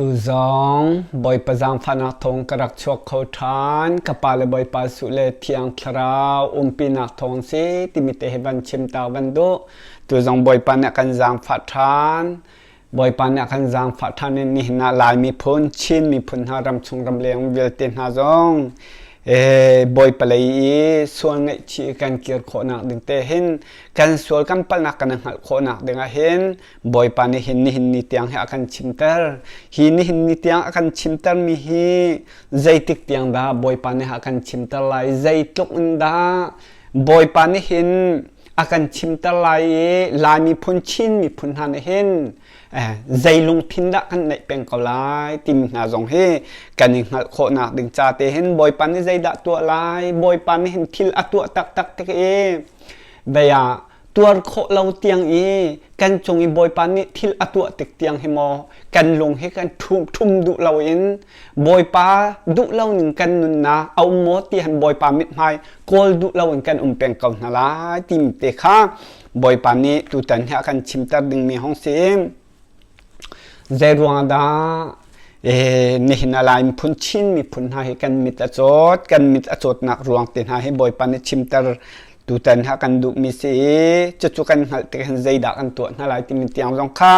Tu zong Bawipa zaangfahnak thawng ka rak chuak kho ṭhan. Ka pa le Bawipa Suh le Thiang Thlarau umpinak thawng si timi te hi van chim ta van duh. Tu zong Bawipa nih a kan zaangfah ṭhan. Bawipa nih a kan zaangfah ṭhan i nihin ah Lai miphun, Chin miphun hna ramchung ramleng vialte hna zong Bawipa lei i sual ngaihchih kan kir khawhnak ding te hin kan sual kan palhnak kan i hngalh khawhnak ding ah hin Bawipa nih hin nihin ni tiang hi a kan chimter. Hi nihin ni tiang a kan chimtermi hi zeitik tiang dah Bawipa nih a kan chimter lai? Zeitluk in dah Bawipa nih hin a kan chimter lai i Lai miphun, Chin miphun hna nih hin zei lungthin dah kan neih peng ko lai timi hna zong hi kan i hngalh khawhnak ding ca te hin Bawipa nih zeidah tuah lai? Bawipa nih hin thil a tuah taktak tik i vei ah tuar khawh lo tiang i kan cung i Bawipa nih thil a tuah tik tiang hi maw kan lung hi kan ṭhum ṭhum duh loin Bawipa duh lo ning kan nunnak a um maw ti han Bawipa mithmai kawl duh loin kan um peng ko hna lai timi te kha Bawipa nih tutan hi a kan chimter dingmi hong si. Zei ruang dah nihin a Lai miphun Chin miphun hna hi kan mit a cawt kan mit a cawtnak ruang te hna hi Bawipa nih chimter tutan ha kan duhmi si i cucu kan hngalh tik hin zeidah kan tuah hna lai timi tiang zong kha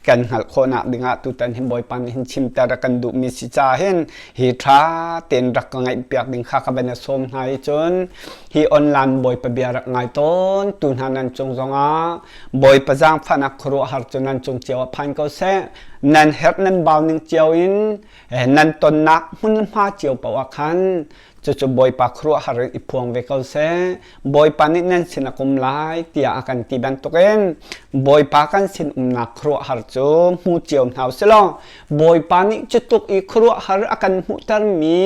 kan hngalh khawhnak dingah tutan hin Bawipa nih hin chimter a kan duhmi si ca hin hi ṭha tein rak ka ngaihpiak ding kha ka van i sawm hna i cun hi online Bawipa bia rak ngai tawn tu hna nan cung zongah Bawipa zaangfahnak khuaruahhar cu nan cung cio ah phan ko seh nan herh nan bau ning cio in nan tonnak hmunhma cio paoh ah khan Cucu Bawipa khuaruahhar in i phuang ve ko seh. Bawipa nih nan sin a kum lai tiah a kan ti bantukin Bawipa kan sin umnak khuaruahhar cu hmu cio hna usih law Bawipa nih cutluk i khuaruahhar a kan hmuhtermi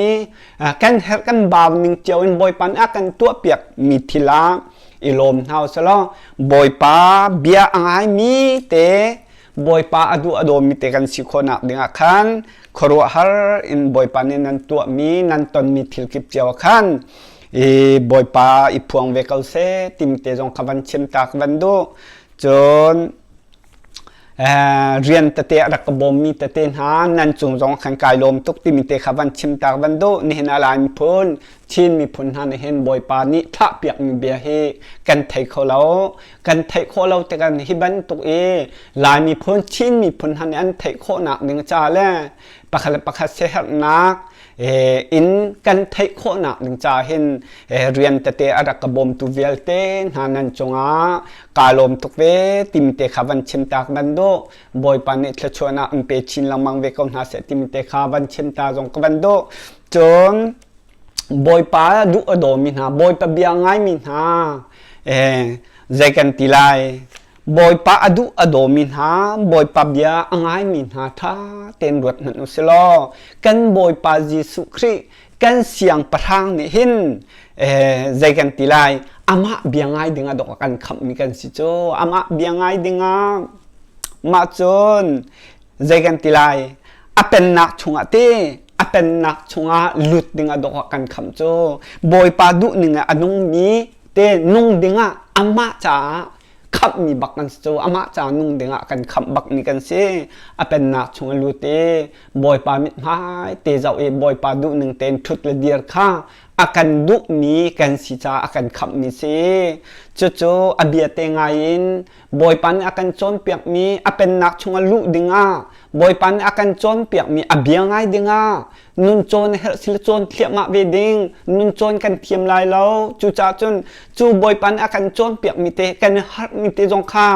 kan herh kan bau ning cio in Bawipa nih a kan tuahpiak mi thil ah i lawm hna usih law Bawipa bia a ngaimi te Bawipa a duh a dawmi te kan si khawhnak dingah khan khuaruahhar in Bawipa nih nan tuahmi nan tonmi thil kip cio ah khan i Bawipa i phuang ve ko seh timi te zong kha van chim ta ka van duh. Cun rian tete a rak ka bawmmi tete hna nan cung zong khan kai lawm tuk timi te kha van chim ta ka van duh. Nihin ah Lai miphun Chin miphun hna nih hin Bawipa nih thlahpiakmi bia hi kan thei kho lo. Kan theih khawh lo tikah hi bantuk i Lai miphun, Chin miphun hna nih an theih khawhnak ding ca le pakhat le pakhat siaherhnak in kan theih khawhnak ding ca hin rian tete a rak ka bawmtu vialte hna nan cungah kaa lawm tuk ve timi te kha van chim ta ka van duh. Bawipa nih thluachuahnak in pe chin lengmang ve ko hna seh timi te kha van chim ta zong ka van duh. Cun Bawipa duh a dawmi hna, Bawipa bia ngaimi hna, zei kan ti lai? Bawipa a duh a dawmi hna, Bawipa bia a ngaimi hna ṭha tein ruat hmanh u si law, kan Bawipa Jesuh Khrih kan siangpahrang nih hin zei kan ti lai? Amah bia ngai dingah dawk a kan khamhmi kan si cu. Amah bia ngai dingah mah cun zei kan ti lai a pennak chungah ti a pennak chungah lut dingah dawh ah kan kham cu bawipa duh ning ah a nungmi te nung dingah amah caah khamhmi bak kan si cu amah ca nung dingah kan khamh bakmi kan si a pennak chung a lut i bawipa mithmai te zoh i bawipa duh ning tein ṭhut le dir kha a kan duhmi kan si caah a kan khamhmi si cucu a bia te ngai in Bawipa nih a kan cawnpiakmi a pennak chungah luh dingah Bawipa nih a kan cawnpiakmi a bia ngai dingah nun cawn a herh sile cawn thliahmah ve ding nun cawn kan thiam lai lo cucaah cun cu Bawipa nih a kan cawnpiakmi te kan i harhmi te zong kha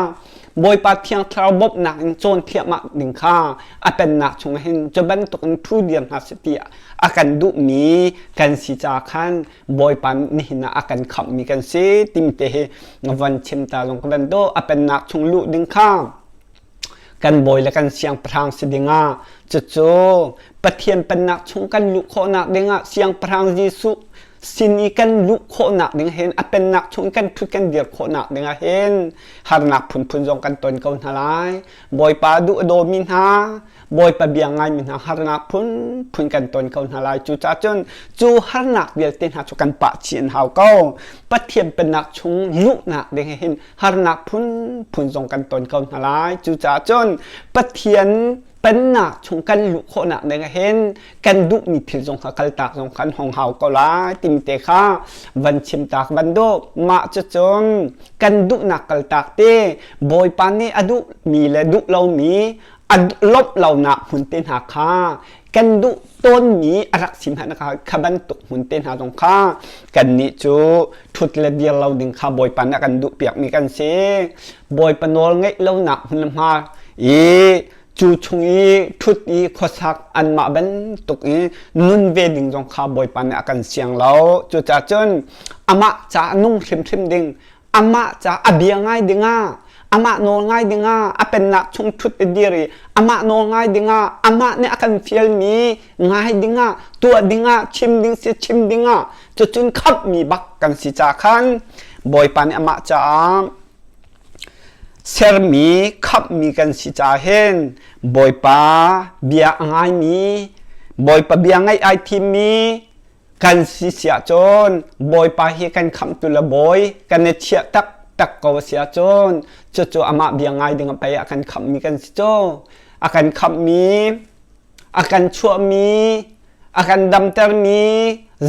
Bawipa Thiang Thlarau bawmhnak in cawn thliahmah ding kha a pennak chungah hin cu bantuk in ṭhu dir hna seh ti a kan duhmi kan si caah khan Bawipa nihin ah a kan khamhmi kan si timi te hi van chim ta zong ka van dawh a pennak chung luh ding kha kan bawi le kan siangpahrang si dingah cucu Pathian pennak chung kan luh khawhnak dingah siangpahrang Jesuh sin i kan luh khawhnak ding hin a pennak chung kan ṭhut kan dir khawhnak dingah hin harnak phunphun zong kan ton ko hna lai Bawipa duh a dawmi hna Bawipa bia ngaimi hna harnak phunphun kan ton ko hna lai. Cucaah cun cu harnak vialte hna cu kan pah chih an hau ko. Pathian pennak chung luhnak ding hin harnak phunphun zong kan ton ko hna lai. Cucaah cun Pathian Pennak chung kan luh khawhnak ding ah hin kan duhmi thil zong kha kaltak zong kan hong hau ko lai timi te kha van chim tak van duh. Mah cucun kan duhnak kaltak ti Bawipa nih a duhmi le duh lomi a lawmh lonak hmun te hna kha kan duh tawnmi a rak si hmanh kha kha bantuk hmun te hna zong kha kannih cu ṭhut le dir lo ding kha Bawipa nih a kan duhpiakmi kan si. Bawipa nawl ngeih lonak hmun hma i cu chung i ṭhut i khuasak anmah bantuk i nun ve ding zong kha Bawipa nih a kan siang lo. Cucaah cun amah caah nung hrimhrim ding amah ca a bia ngai dingah amah nawl ngai dingah a pennak chung ṭhut i dir i amah nawl ngai dingah amah nih a kan fialmi ngai dingah tuah dingah chim ding si chim dingah cucun khamhmi bak kan si ca khan Bawipa nih amah caah sermi khamhmi kan si ca hin Bawipa bia a ngaimi Bawipa bia ngaih ai thimmi kan si siah cun Bawipa hi kan khamhtu le bawi kan i chiah taktak ko si ahcun cucu amah bia ngai ding a pei a kan khamhmi kan si cu. A kan khamhmi, a kan chuahmi, a kan damtermi,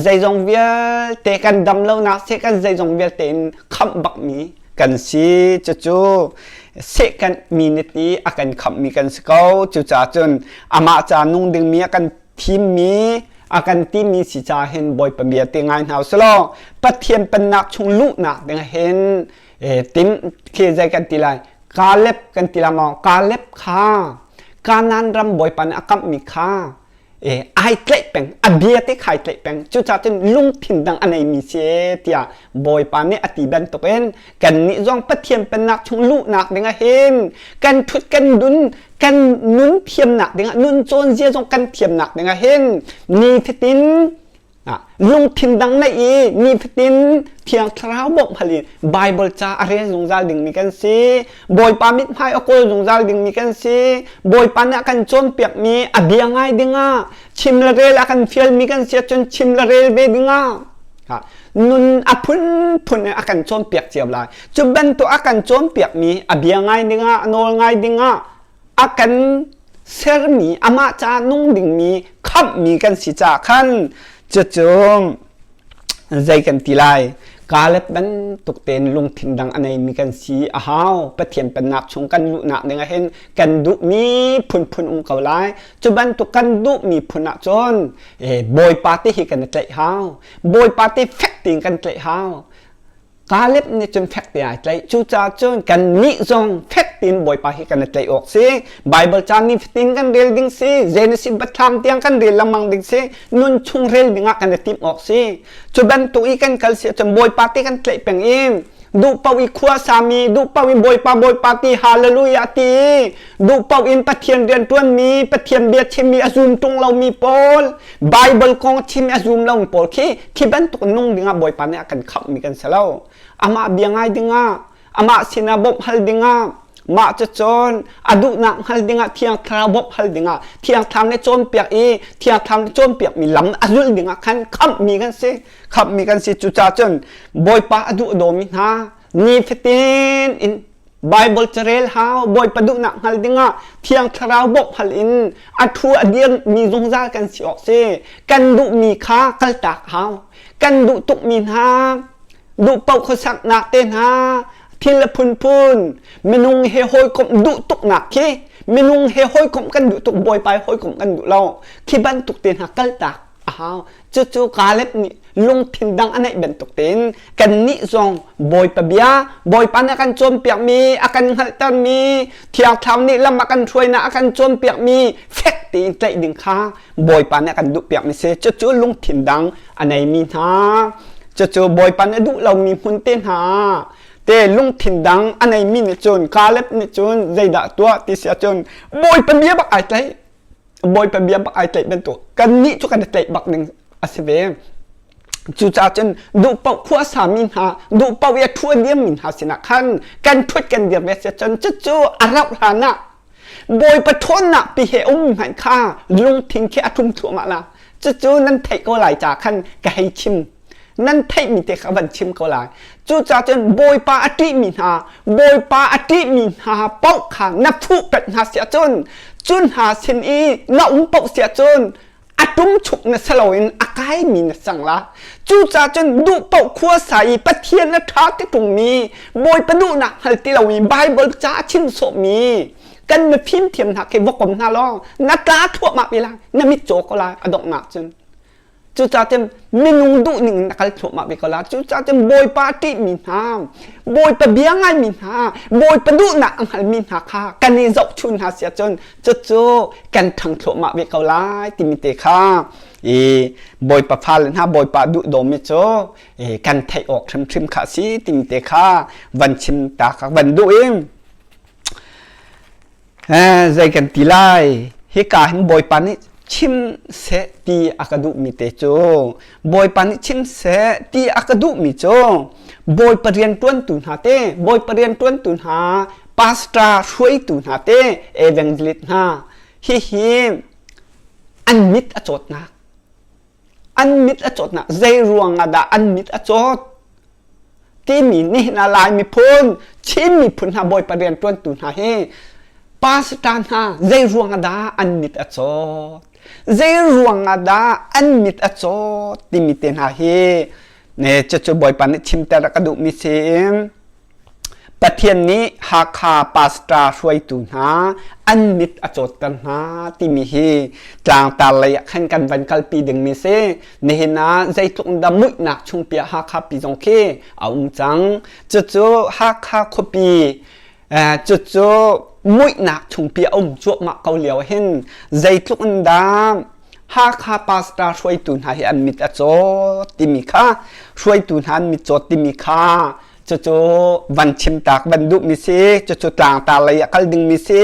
zeizong vialte kan dam lonak seh kan zeizong vialte in khamh bakmi kan si. Cucu sehkanh mi nih ti a kan khamhmi kan si ko. Cucaah cun amah ca nung dingmi a kan thimmi a kan timi si ca hin Bawipa bia te ngai hna usulaw Pathian pennak chung luhnak ding hin tim khi zei kan ti lai Kaleb kan ti la maw Kaleb kha Kanaan ram Bawipa nih a kamhmi kha ai tlaih peng a bia te khai tlaih peng cucaah cun lungthin dang a neimi si tiah Bawipa nih a ti bantukin kannih zong Pathian pennak chung luhnak ding ah hin kan thut kan dun kan nun thiamnak dingah nun cawn zia zong kan thiamnak dingah hin ni fatin lungthin dang nei i ni fatin thiang thlarau bawmh hal in Bible ca a rel zungzal dingmi kan si Bawipa mithmai a kawl zungzal dingmi kan si Bawipa nih a kan cawnpiakmi a bia ngai dingah chim le rel a kan fialmi kan si ahcun chim le rel ve dingah nun a phunphun in a kan cawnpiak cio lai cu bantuk a kan cawnpiakmi a bia ngai dingah a nawl ngai dingah a kan sermi amah ca nung dingmi khamhmi kan si caah khan cucu zei kan ti lai Kaleb bantuk tein lungthin dang a neimi kan si a hau Pathian pennak chung kan luhnak ding ah hin kan duhmi phunphun um ko lai cu bantuk kan duhmi phun ah cun Bawipa te hi kan i tlaih hau Bawipa te fek tein kan tlaih hau Kaleb nih cun fek te ai tlaih cucaah cun kannih zong fek tein Bawipa hi kan i tlaih awk si Bible ca nifatin kan rel ding si Genesis biathlam tiang kan rel lengmang ding si nun chung rel ding ah kan i timh awk si cu bantuk i kan kal si ahcun Bawipa te kan tlaih peng i duh paoh i khua sami duh paoh in Bawipa Bawipa ti hallelujah ti duh paoh in Pathian rian ṭuanmi Pathian bia chimmi a zum ṭung lomi pawl Bible kong chim a zum lomi pawl khi khi bantuk nung dingah Bawipa nih a kan khamhmi kan si lo amah bia ngai dingah amah sinah bawmh hal dingah mah cucun a duhnak hngal dingah Thiang Thlarau bawmh hal dingah Thiang Thlarau nih cawnpiak i Thiang Thlarau nih cawnpiakmi lam a zulh dingah khan khamhmi kan si khamhmi kan si cucaah cun Bawipa a duh dawmi hna nifatin in Bible carel hau Bawipa duhnak hngal dingah Thiang Thlarau bawmh hal in a thu a dirmi zungzal kan si awk si kan duhmi kha kaltak hau kan duh tukmi hna duh paoh khuasaknak te hna thil a phunphun minung he hawikomh duh tuknak khi minung he hawikomh kan duh tuk Bawipa he hawikomh kan duh lo khi bantuk te hna kaltak a hau cucu Caleb nih lungthin dang a neih bantuk tein kannih zong Bawipa bia Bawipa nih a kan cawnpiakmi a kan hngalhtermi Thiang Thlarau nih lam a kan hruainak a kan cawnpiakmi fek tein tlaih ding kha Bawipa nih a kan duhpiakmi si cucu lungthin dang a neimi hna cucu Bawipa nih a duh lomi hmun te hna te lungthin dang a neimi nih cun Caleb nih cun zeidah tuah ti si ahcun Bawipa bia bak ai tlaih Bawipa bia bak ai tlaih bantuk kannih cu kan i tlaih bak ding a si ve. Cucaah cun duh paoh khua sami hna, duh paoh i a thu a diammi hna sinah khan kan ṭhut kan dir ve si cun cucu a rauh hlan ah Bawipa ṭhawnnak pi he um hmanh kha lungthin khi a ṭum thluahmah la. Cucu nan theih ko lai ca khan ka hei chim. Nan theihmi te kha van chim ko lai. Cucaah cun Bawipa a ṭihmi hna, Bawipa a ṭihmi hna paoh kha na fuh pet hna si ahcun. Cu hna sin i na um paoh siah cun a ṭumchuk na si loin a kaimi na cang la. Cucaah cun duh paoh khuasa i Pathian a ṭha ti ṭungmi, Bawipa duhnak hngal ti lo i Baibal ca a chim sawhmi kan mifim thiam hna khi va kom hna law na tla thluahmah ve lai, na mit caw ko lai a donghnak cun. Cucaah cun minung duhning in na kal thluahmah ve ko la. Cucaah cun Bawipa a ṭihmi hna, Bawipa bia ngaimi hna, Bawipa duhnak a hngalmi hna kha kan i zohchun hna si ahcun cucu kan ṭhang thluahmah ve ko lai timi te kha i Bawipa fale hna Bawipa duhdawmi cu kan theih awk hrimhrim kha a si timi te kha van chim ta kha van duh in Zei kan ti lai? Hika hin Bawipa nih chim seh ti a ka duhmi te cu Bawipa nih chim seh ti a ka duhmi cu Bawipa rianṭuantu hna te, Bawipa rianṭuantu hna, pastor hruaitu hna te, evangelist hna, hihi an mit a cawtnak. An mit a cawtnak. Zei ruang ah dah an mit a cawt? Timi nihin ah Lai miphun, Chin miphun hna Bawipa rianṭuantu hna hi pastor hna zei ruang ah dah an mit a cawt? Zei ruang ah dah an mit a cawt timi te hna hi ne cucu Bawipa nih chimter a ka duhmi si. Pathian nih Hakha pastor hruaitu hna an mit a cawtter hna timi hi tlangtar lei ah khan kan van kalpi dingmi si. Nihin ah zeitluk in dah muihnak chungpi ah Hakha pi zong khi a um cang. Cucu Hakha khuapi cucu muihnak chungpi a um cuahmah ko lio hin zeitluk in dah Hakha pastor hruaitu hna hi an mit a cawt timi kha hruaitu hna an mit cawt timi kha cucu van chimtak van duhmi si cucu tlangtar lei ah kal dingmi si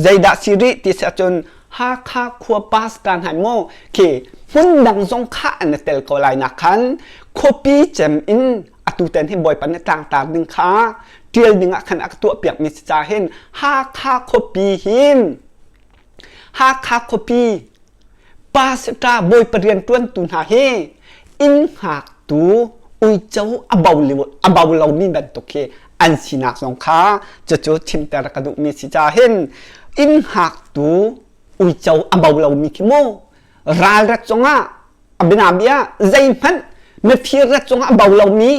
zeidah si rih ti si ahcun Hakha khua pastor hna mu khi hmun dang zong kha an i tel ko lai nak khan khuapi cem in atu ten hi Bawipa nih tlangtar ding kha tial ding ah khan a ka tuah piak mi si ca hin Hakha khuapi hin Hakha khuapi pastor bawipa rianṭuantu hna hi inn hngaktu uico a bo a bo lomi bantuk hi an sinak zong kha cucu chimter ka duhmi si caah hin inn hngaktu uico a bo lomi khi mu ralrat cungah a bianabia zeihmanh mifir rat cungah a bo lomi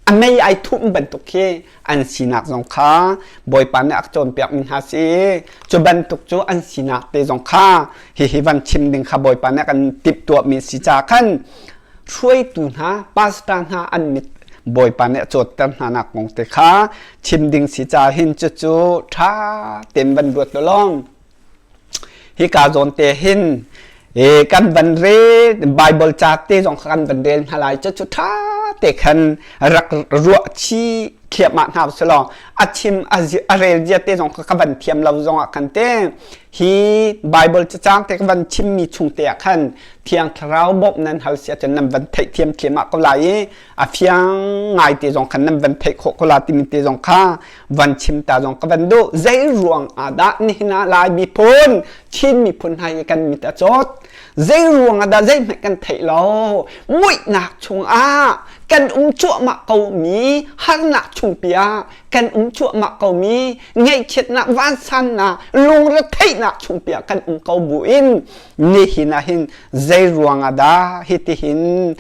a mei ai thum bantuk khi an sinak zong kha Bawipa nih a cawnpiak mi hna si. Cu bantuk cu an sinak te zong kha hihi van chim ding kha Bawipa nih a kan timhtuah mi si ca khan hruaitu hna pastor hna an mit Bawipa nih a cawtter hna nak kong te kha chim ding si ca hin cucu ṭha tein van ruat lawng. Hika zawn te hin kan van rel Bible ca te zong kha kan van rel hna lai cu cu ṭha te khan rak ruah chih thliahmah hna usih a chim a rel zia te zong kha ka van thiam lo zong ah khan te hi Bible cacang te ka van chimmi chung te ah khan Thiang Thlarau bawmh nan hal si ahcun nan van theih thiam thiam ah ko lai i a fiang ngai te zong khan nan van theih khawh ko la timi te zong kha van chim ta zong ka van duh. Zei ruang ah dah nihin ah Lai miphun, Chin miphun hna hi kan mit a cawt? Zei ruang ah dah zeihmanh kan theih lo? Muihnak chungah kan um cuahmah ko mi, harnak chungpi ah kan um cuahmah ko mi, ngaihchiatnak, vansannak, lungretheihnak chungpi ah kan um ko buin nihin ah hin zei ruang ah dah hitihin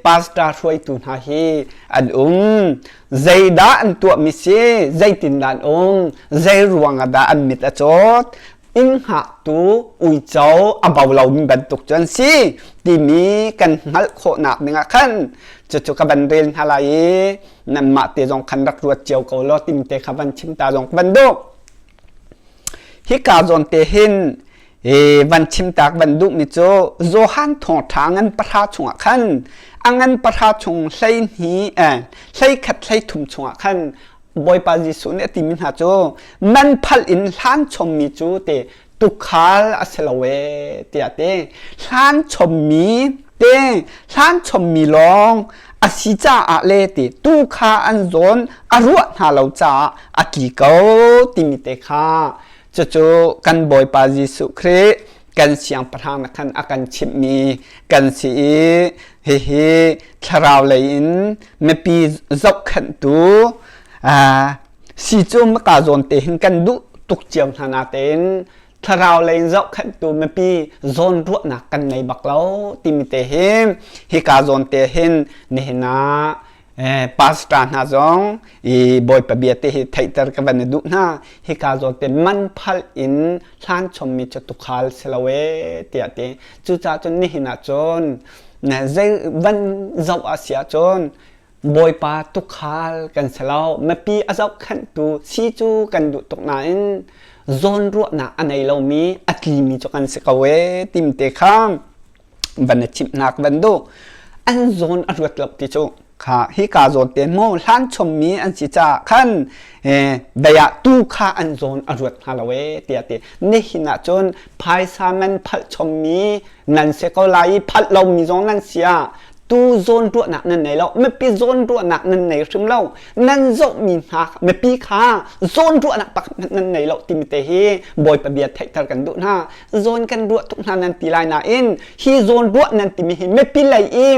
pastor hruaitu hna hi an um? Zeidah an tuahmi si? Zeitindah an um? Zei ruangah dah an mit a cawt? Inn hngaktu uico a bo lomi bantuk cu an si timi kan hngalh khawhnak dingah khan cucu ka van rel hna lai i nanmah te zong khan rak ruat cio ko law timi te kha van chim ta zong ka van duh. Hika zawn te hin van chimtak van duhmi cu Johan thawngṭha ngan pahra chungah khan a ngan pahra chung 12 hlei khat 13 chungah khan Bawipa Jesuh nih a timi hna cu nan phal in hlan chommi cu te tukhal a si lo ee tiah te hlan chommi te hlan chommi lawng a si caah le te tu kha an zawn a ruah hna lo caah a tli ko timi te kha Cucu kan Bawipa Jesuh Khrih kan siangpahrang khan a kan chimhmi kan si i hihi thlarau lei in mipi zohkhenhtu si cu maka zawn te hin kan duh tuk cio hna natein. Thlarau lei in zohkhenhtu mipi zawnruahnak kan nei bak lo timi te hi hika zawn te hin nihin ah pastor hna zong i Bawipa bia te hi theihter ka van i duh hna. Hika zawn te man phal in hlan chommi cu tukhal si lo ee tiah ti. Cucaah cun nihin ah cun zei van zoh ah si ahcun Bawipa tukhal kan si lo. Mipi a zohkhenhtu si cu kan duh tuk nain zawnruahnak a nei lomi a tlimi cu kan si ko ee tim te kha van i chimhnak van duh. An zawn a ruat lo ti cu kha hika zawn te maw hlan chommi an si caah khan bei ah tu kha an zawn a ruat hnga lo ee tiah ti. Nihin ah cun phaisa man phalh chommi nan si ko lai i phalh lomi zong nan si ah tu zawn ruahnak nan nei lo mipi zawn ruahnak nan nei hrim lo nan zohmi hna mipi kha zawn ruahnak pakhat hmanh nan nei lo timi te hi bawipa bia theihter kan duh hna zawn kan ruah tuk hna nan ti lai nain hi zawn ruah nan timi hi mipi lei i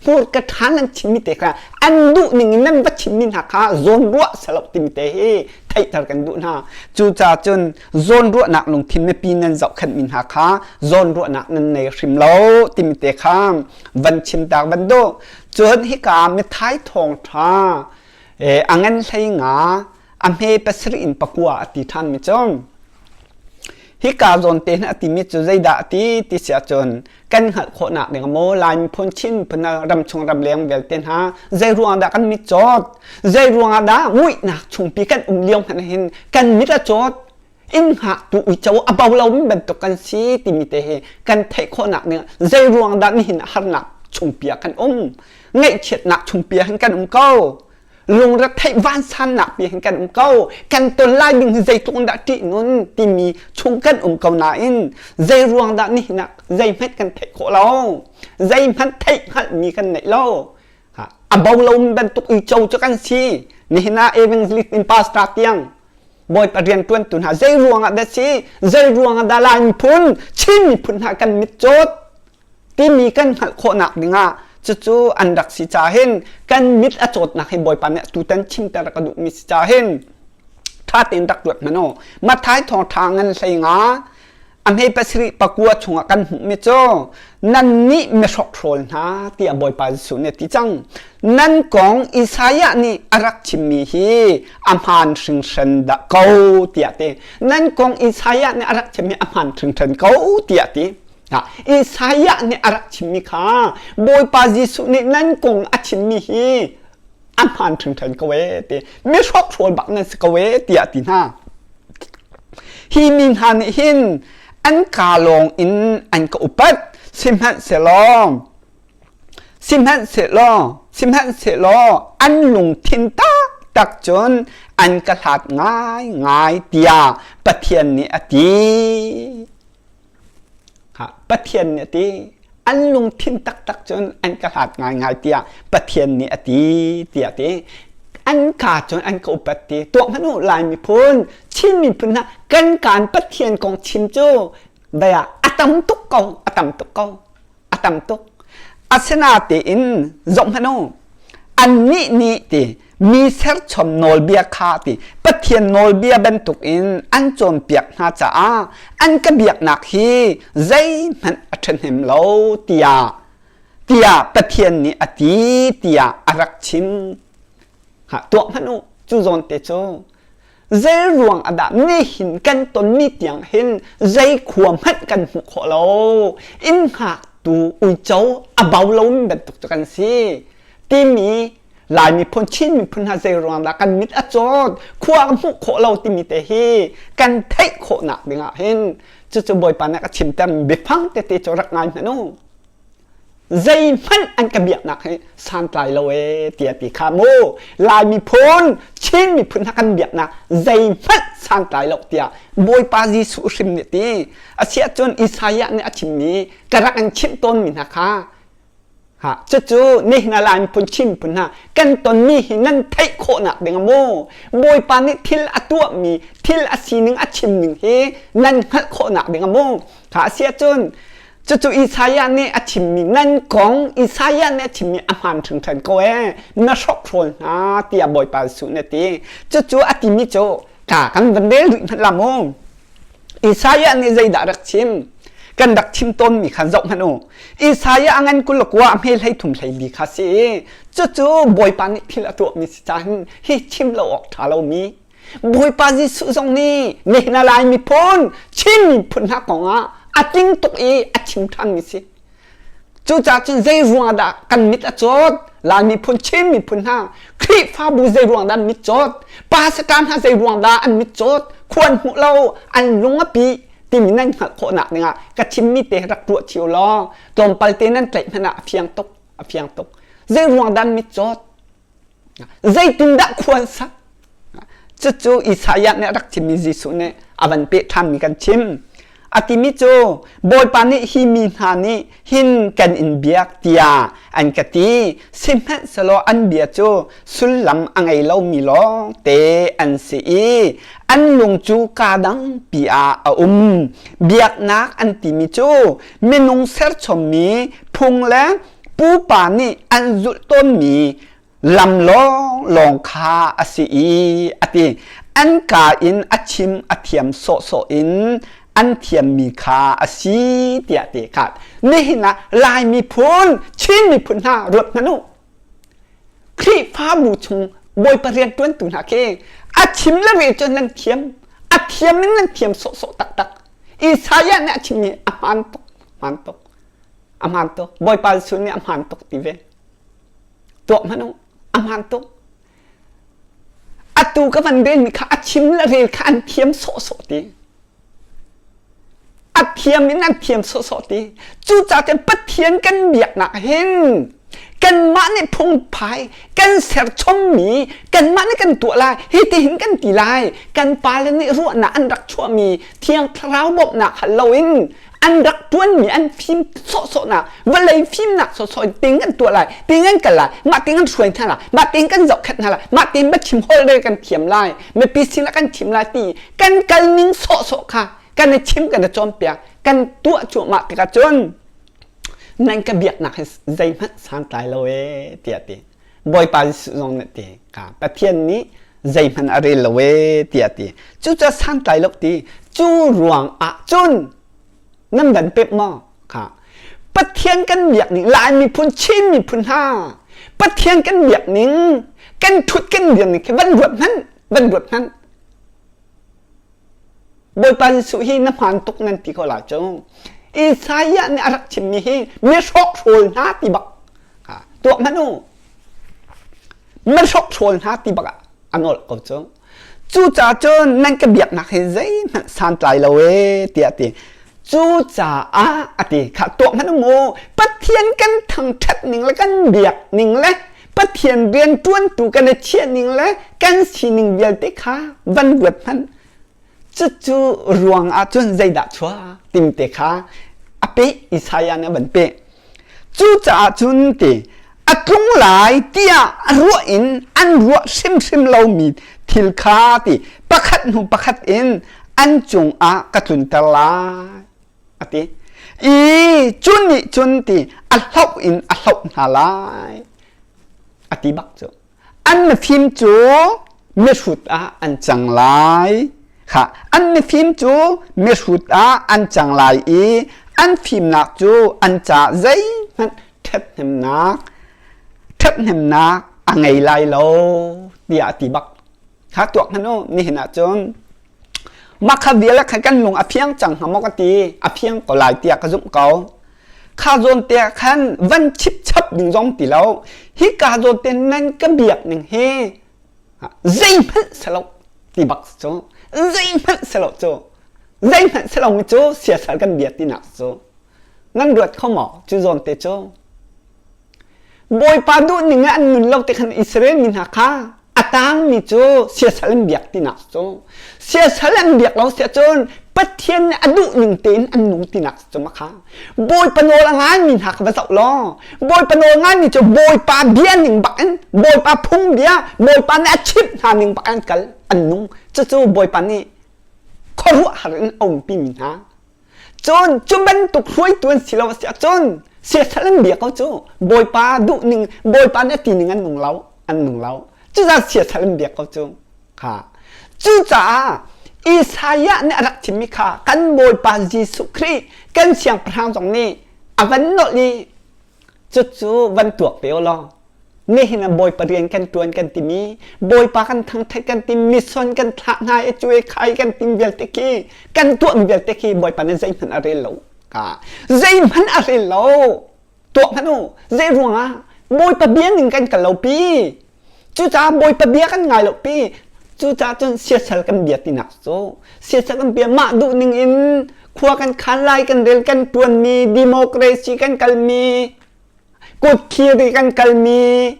hmurka ṭha nan chimmi te kha an duh ning in nan va chimmi hna kha zawn ruah selo timi te hi theihter kan duh hna cucaah cun zawn ruahnak lungthin mipi nan zohkhenhmi hna kha zawn ruahnak nan nei hrim lo timi te kha van chim tak van duh cun hika mithai thawng ṭha a ngan hlei nga a hme pasarih in pakua a ti ṭhan mi cu hika zawn te a timi cu zeidah a ti ti si ahcun kan hngalh khawhnak ding maw Lai miphun Chin miphun ram chung ram leng vialte hna zei ruang dah kan mit cawt zei ruangah dah muihnak chungpi kan um lio hmanh hin kan mit a cawt inn hngaktu uico a bo lomi bantuk kan si timi te hi kan theih khawhnak ding zei ruang dah nihin harnak chungpi ah kan um ngaihchiatnak chungpi ah hin kan um ko lungretheih vansannak pi hin kan um ko kan ton lai ding hi zeitluk in dah ṭih nun timi chung kan um ko nain zei ruang dah nihin ah zeihmanh kan theih khawh lo zeihmanh theih hngalhmi kan neih lo a bo lomi bantuk uico cu kan si nihin ah evangelist in pastor tiang Bawipa rianṭuantu hna zei ruangah dah si zei ruangah dah Lai miphun Chin miphun hna kan mit cawt timi kan hngalh khawhnak dingah cucu an rak si ca hin kan mit a cawtnak hi Bawipa nih tutan chimter ka duhmi si ca hin ṭha tein rak ruat hmanh u Matthai thawngṭha ngan hlei nga a hme pasarih pakua chungah kan hmuhmi cu nannih mihrokhrawl hna tiah Bawipa Jesuh nih a ti cang. Nan kong Isaiah nih a rak chimmi hi a hmaan hringhran dah ko tiah ti. Nan kong Isaiah nih a rak chimmi a hmaan hringhran ko tiah ti. Isaiah nih a rak chimmi kha Bawipa Jesuh nih nan kong a chimmi hi a hmaan hringhran ko ee ti. Mihrokhrawl bak nan si ko ee tiah ti hna. Hi mi hna nih hin an kaa lawng in an ka upat, sihmanhsehlaw sihmanhsehlaw sihmanhsehlaw an lungthin taktak cun an ka hlat ngaingai tiah Pathian nih a ti. Pathian nih a ti. An lungthin taktak cun an ka hlat ngaingai tiah Pathian nih a ti tiah a ti. An ka cun an ka upat ti. Tuak hmanh u Lai miphun, Chin miphun hna kan kaan Pathian kong chim cu dai ah a tam tuk ko, a tam tuk ko. A tam tuk. Asinatein zoh hmanh u, annih nih ti mi serchom nawlbia kha ti Pathian nawlbia bantukin an cawnpiak hna caah an ka biaknak hi zeihmanh a ṭhahnem lo tiah tiah Pathian nih a ti tiah a rak chim. Ha, tuah hmanh u, cu zawn te cu Zei ruang ah dah nihin kan tonmi tiang hin zei khua hmanh kan hmuh khawh lo? Inn hngaktu uico a bo lomi bantuk cu kan si. Timi Lai miphun, Chin miphun hna zei ruang dah kan mit a cawt, khua ka hmuh khawh lo timi te hi kan theih khawhnak dingah hin cucu Bawipa nih a ka chimter biafang tete cu rak ngai hmanh u. Zeihmanh an ka biaknak hi santlai lo ee tiah ti kha mu Lai miphun Chin miphun hna kan biaknak zeihmanh santlai lo tiah Bawipa Jesuh hrim nih ti a si ahcun Isaiah nih a chimmi ka rak in chimh tawnmi hna kha ha cucu nihin ah Lai miphun Chin miphun hna kan tonmi hi nan theih khawhnak ding mu Bawipa nih thil a tuahmi thil a sining a chimning hi nan hngalh khawhnak ding mu kha a si ahcun Cucu Isaiah nih a chimmi nan kong Isaiah nih a chimmi a hmaan hringhran ko ee na hrokhrawl hna tiah Bawipa Jesuh nih a ti. Cucu a timi cu ka kan van rel rih hmanh la mu. Isaiah nih zeidah rak chim? Kan rak chim tawnmi kha zoh hmanh u. Isaiah a ngan 29 a hme 33 hlei li kha si i cucu Bawipa nih thil a tuahmi si caah hi chim lo awk ṭha lomi Bawipa Jesuh zong nih nihin a Lai miphun Chin miphun hna kongah a tling tuk i a chim ṭhanmi si. Cucaah cun zei ruangah dah kan mit a cawt? Lai miphun, Chin miphun hna, Khrihfabu zei ruang dah an mit cawt? Pastor hna zei ruang dah an mit cawt? Khuan hmuh lo, an lung a pi timi nan hngalh khawhnak dingah ka chimmi te rak ruah cio law tlawmpal te nan tlaih hmanh ah a fiang tuk, a fiang tuk. Zei ruang dah an mit cawt? Zeitindah khua an sak? Cucu Isaiah nih a rak chimmi Jesuh nih a van peh ṭhanmi kan chim. A timi cu Bawipa nih hi mi hna nih hin kan in biak tiah an ka ti. Sihmanhsehlaw an bia cu sullam a ngei lomi lawng te an si i an lung cu kaa dangpi ah a um. Biaknak an timi cu minung serchommi phung le pupa nih an zulh tawnmi lam lawnglawng kha a si i a ti. An kaa in a chim a thiam sawhsawh in an thiammi kha a si tiah ti kha. Nihin ah Lai miphun, Chin miphun hna ruat hmanh u. Khrihfabu chung Bawipa rianṭuantu hna khi a chim le rel cun nan thiam. A thiam in nan thiam sawhsawh taktak. Isaiah nih a chimmi a hmaan tuk, hmaan tuk. A hmaan tuk. Bawipa Jesuh nih a hmaan tuk ti ve. Tuak hmanh u. A hmaan tuk. Atu ka van relmi kha a chim le rel kha an thiam sawhsawh ti. A thiam in an thiam sawhsawh ti. Cucaah cun Pathian kan biaknak hin kanmah nih phungphai kan serchommi kanmah nih kan tuah lai hi ti hin kan ti lai kan pale nih ruahnak an rak chuahmi thiang thlarau bawmhnak hal loin an rak tuanmi an fim sawhsawhnak vawlei fimnak sawhsawh in ting kan tuah lai ting an kal lai mah ting an hruai hna lai mah ting kan zohkhenh hna lai mah ting biachim holhrel kan thiam lai mipi sinah kan chim lai ti kan kal ning sawhsawh kha kan i chim kan i cawnpiak kan tuah cuahmah tikah cun nan ka biaknak hi zeihmanh santlai lo ee tiah ti Bawipa Jesuh zong nih ti ka Pathian nih zeihmanh a rel lo ee tiah ti cucaah santlai lo ti cu ruang ah cun nan van pep maw kha Pathian kan biak ning Lai miphun Chin miphun hna Pathian kan biak ning kan thut kan biak ning khi van ruat hmanh van ruat hmanh Bawipa Jesuh hi na hmaan tuk nan ti ko lai cu Isaiah nih a rak chimmi hi mi hrawkhrawl hna ti bak tuah hmanh u mi hrawkhrawl hna ti bak ah a nolh ko cu cucaah cun nan ka biaknak hi zeihmanh santlai lo ee tiah a ti cucaah a ti kha tuah hmanh u mu Pathian kan thangṭhat ning le kan biak ning le Pathian rian ṭuantu kan i chiah ning le kan sining vialte kha van ruat hmanh cucu ruang ah cun zeidah chuah timte kha a peh Isaiah nih a van peh cucaah cun ti a tlung lai tiah a ruah in an ruah hrimhrim lomi thil kha ti pakhat hnu pakhat in an cungah ka tlunter lai a ti i cu nih cun ti a hloh in a hloh hna lai a ti bak cu an mifim cu mihrut ah an cang lai kha an mifim cu mihrut ah an cang lai i an fimnak cu an ca zeihmanh ṭhathnemnak ṭhathnemnak a ngei lai lo tiah a ti bak kha tuak hmanh u nihin ah cun Mah kha vial ah khan kan lung a fiang cang hnga maw ka ti a fiang ko lai tiah ka zumh ko kha zawn te ah khan van chipchap ding zong ti lo hika zawn te nan ka biak ning hi zeihmanh selo ti bak cu zeihmanh selo cu zeihmanh selo mi cu siasal kan bia tinak cu nan ruat kho maw cu zawn te cu Bawipa duh ning ah an nun lo te khan Israel mi hna kha a tangmi cu siasal an biak tinak cu siasal an biak lo siah cun Pathian nih a duh ning tein an nung tinak cu ma kha Bawipa nawl a ngaimi hna kha va zoh law Bawipa nawl ngaimi cu Bawipa bia ning bak in Bawipa phung bia Bawipa nih a chimh hna ning bak an kal an nung cucu Bawipa nih khuaruahhar in a umpi mi hna Cun cu bantuk hruaitu an si lo a si ahcun siasal an bia ko cu Bawipa duh ning Bawipa nih a ti ning an nung lo an nung lo cucaah siasal an biak ko cu kha cucaah. Isaiah nih a rak chimmi kha kan Bawipa Jesuh Khrih kan siangpahrang zong nih a van nolh i cucu van tuak ve u law nihin ah Bawipa rian kan ṭuan kan timi Bawipa kan thangṭhat kan timi mission kan thlah hna i cuai khai kan tim vialte khi kan tuahmi vialte khi Bawipa nih zeihmanh a rel lo. Zeihmanh a rel lo. Tuah hmanh u. Zei ruangah Bawipa bia ning kan kal lo pi. Cucaah Bawipa bia kan ngai lo pi. Cucaah cun siasal kan bia tinak cu siasal kan bia mah duh ning in khua kan khan lai kan rel kan ṭuanmi democracy kan kalmi kutkhiri kan kalmi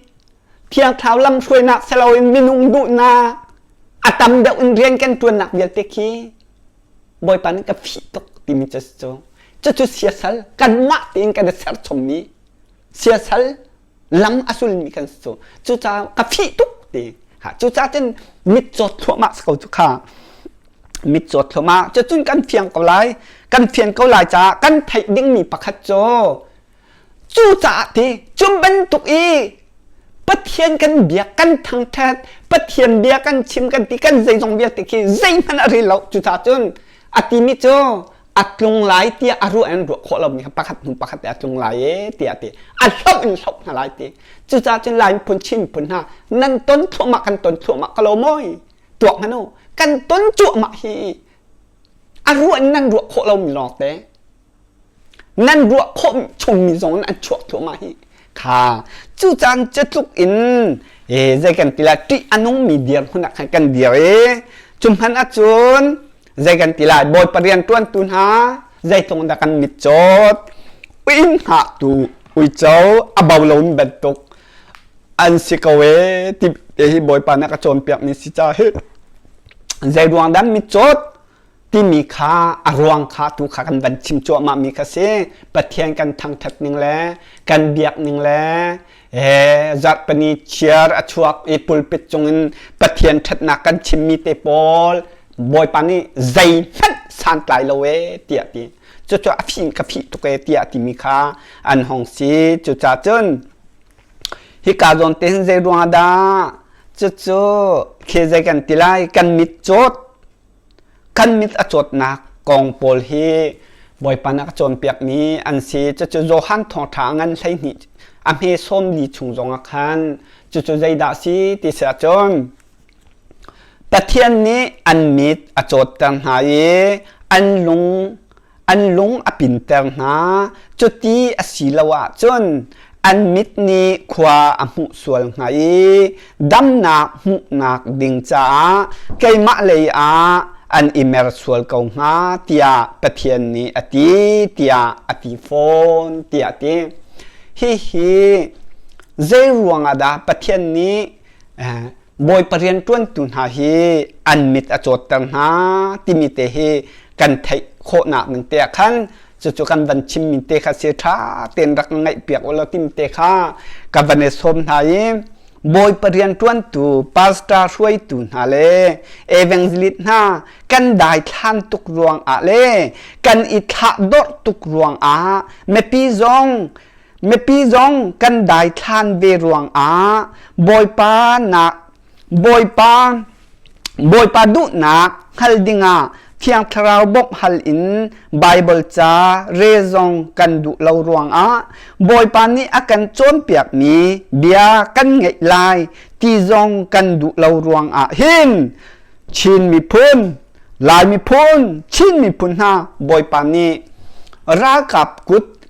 Thiang Thlarau lamhruainak si loin minung duhnak a tam deuh in rian kan ṭuannak vialte khi Bawipa nih ka fih tuk timi cu cu cucu siasal kanmah tein kan i serchommi siasal lam a sulmi kan si cu. Cucaah ka fih tuk ti. Cucaah cun mitcawt thluahmah si ko cu kha. Mitcawt thluahmah. Cucun kan fiang ko lai. Kan fian ko lai caah kan theih dingmi pakhat cu cucaah ti cu bantuk i Pathian kan biak kan thangṭhat Pathian bia kan chim kan ti kan zeizong vialte khi zeihmanh a rel lo. Cucaah cun a timi cu a tlung lai tiah a ruah in ruah khawh lomi kha pakhat hnu pakhat a tlung lai e tiah ti a hloh in hloh hna lai ti. Cucaah cun Lai miphun Chin miphun hna nan ton thluahmah kan ton thluahmah ka lo mawi tuak hmanh u kan ton cuahmah hi a ruah in nan ruah khawh lomi lawng te nan ruah khawh chungmi zong in an chuak thluahmah hi kha. Cu caan catluk in e zei kan ti lai ṭih a nungmi dirhmun ah khan kan dir i cu hmanh ahcun zei kan ti lai Bawipa rian ṭuantu hna zeitluk dah kan mitcawt inn hngahtu uico a bo lomi bantuk an si ko e ti te hi Bawipa nih a ka cawnpiak mi si ca hi zei ruang dah mitcawt timi kha a ruang kha tu kha kan van chim cuahmah mi kha si. Pathian kan thangthat ning le kan biak ning le zarhpini chiar a chuak i pulpit cungin Pathian ṭhatnak kan chimmi te pawl Bawipa nih zeihmanh santlai lo e tiah ti. Cucu a fih ka fih tuk e tiah timi kha an hong si. Cucaah cun hika zawn te hin zei ruangah dah cucu khi zei kan ti lai kan mit cawt kan mit a cawtnak kong pawl hi Bawipa nih a ka cawnpiakmi an si. Cucu Johan Thawngṭha a ngan 12 a hme 40 chung zongah khan cucu zeidah a si ti si ahcun Pathian nih an mit a cawtter hna i an lung an lung a pinter hna. Cuti a si lo ahcun an mit nih khua a hmuh sual hnga i damnak hmuhnak ding caah keimah lei ah an i mer sual ko hnga tiah Pathian nih a ti tiah a ti fawn tiah a ti. Hihi zei ruangah dah Pathian nih Bawipa rianṭuantu hna hi an mit a cawtter hna timi te hi kan theih khawhnak ding te ah khan cucu kan van chimmi te kha si ṭha tein rak ngaihpiak u law timi te kha ka van i sawm hna i Bawipa rianṭuantu pastor hruaitu hna le evangelist hna kan daithlan tuk ruangah le kan i thlahdorh tuk ruangah mipi zong Mipi zong kan daithlan ve ruangah Bawipa nak Bawipa Bawipa duhnak hngal dingah Thiang Thlarau bawmh hal in Baibal ca rel zong kan duh lo ruangah Bawipa nih a kan cawnpiakmi bia kan ngeih lai ti zong kan duh lo ruangah hin Chin miphun Lai miphun Chin miphun hna Bawipa nih ralkap kut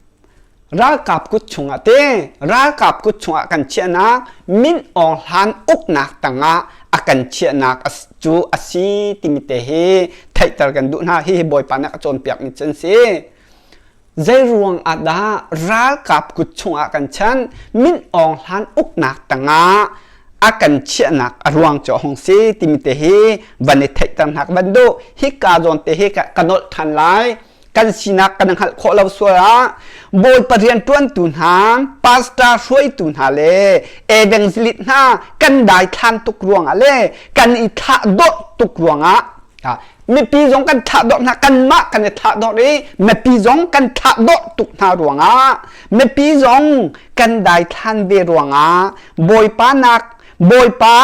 Ralkap kut chungah te ralkap kut chungah kan chiahnak Min Aung Hlan uknak tangah a kan chiahnak cu a si timi te hi theihter kan duh hna. Hihi Bawipa nih a cawnpiakmi cu an si. Zei ruang ah dah ralkap kut chungah kan chan Min Aung Hlan uknak tangah a kan chiahnak a ruang cu a hung si timi te hi van i theihter hna ka van duh. Hika zawn te hi ka nolh ṭhan lai. Kan sinak kan hngalh khawh lo sual ah Bawipa rianṭuantu hna, pastor hruaitu hna le evangelist hna kan daithlan tuk ruangah le kan i thlahdorh tuk ruangah mipi zong kan thlahdorh hna kanmah kan i thlahdorh i mipi zong kan thlahdorh tuk hna ruangah mipi zong kan daithlan ve ruangah Bawipa nak Bawipa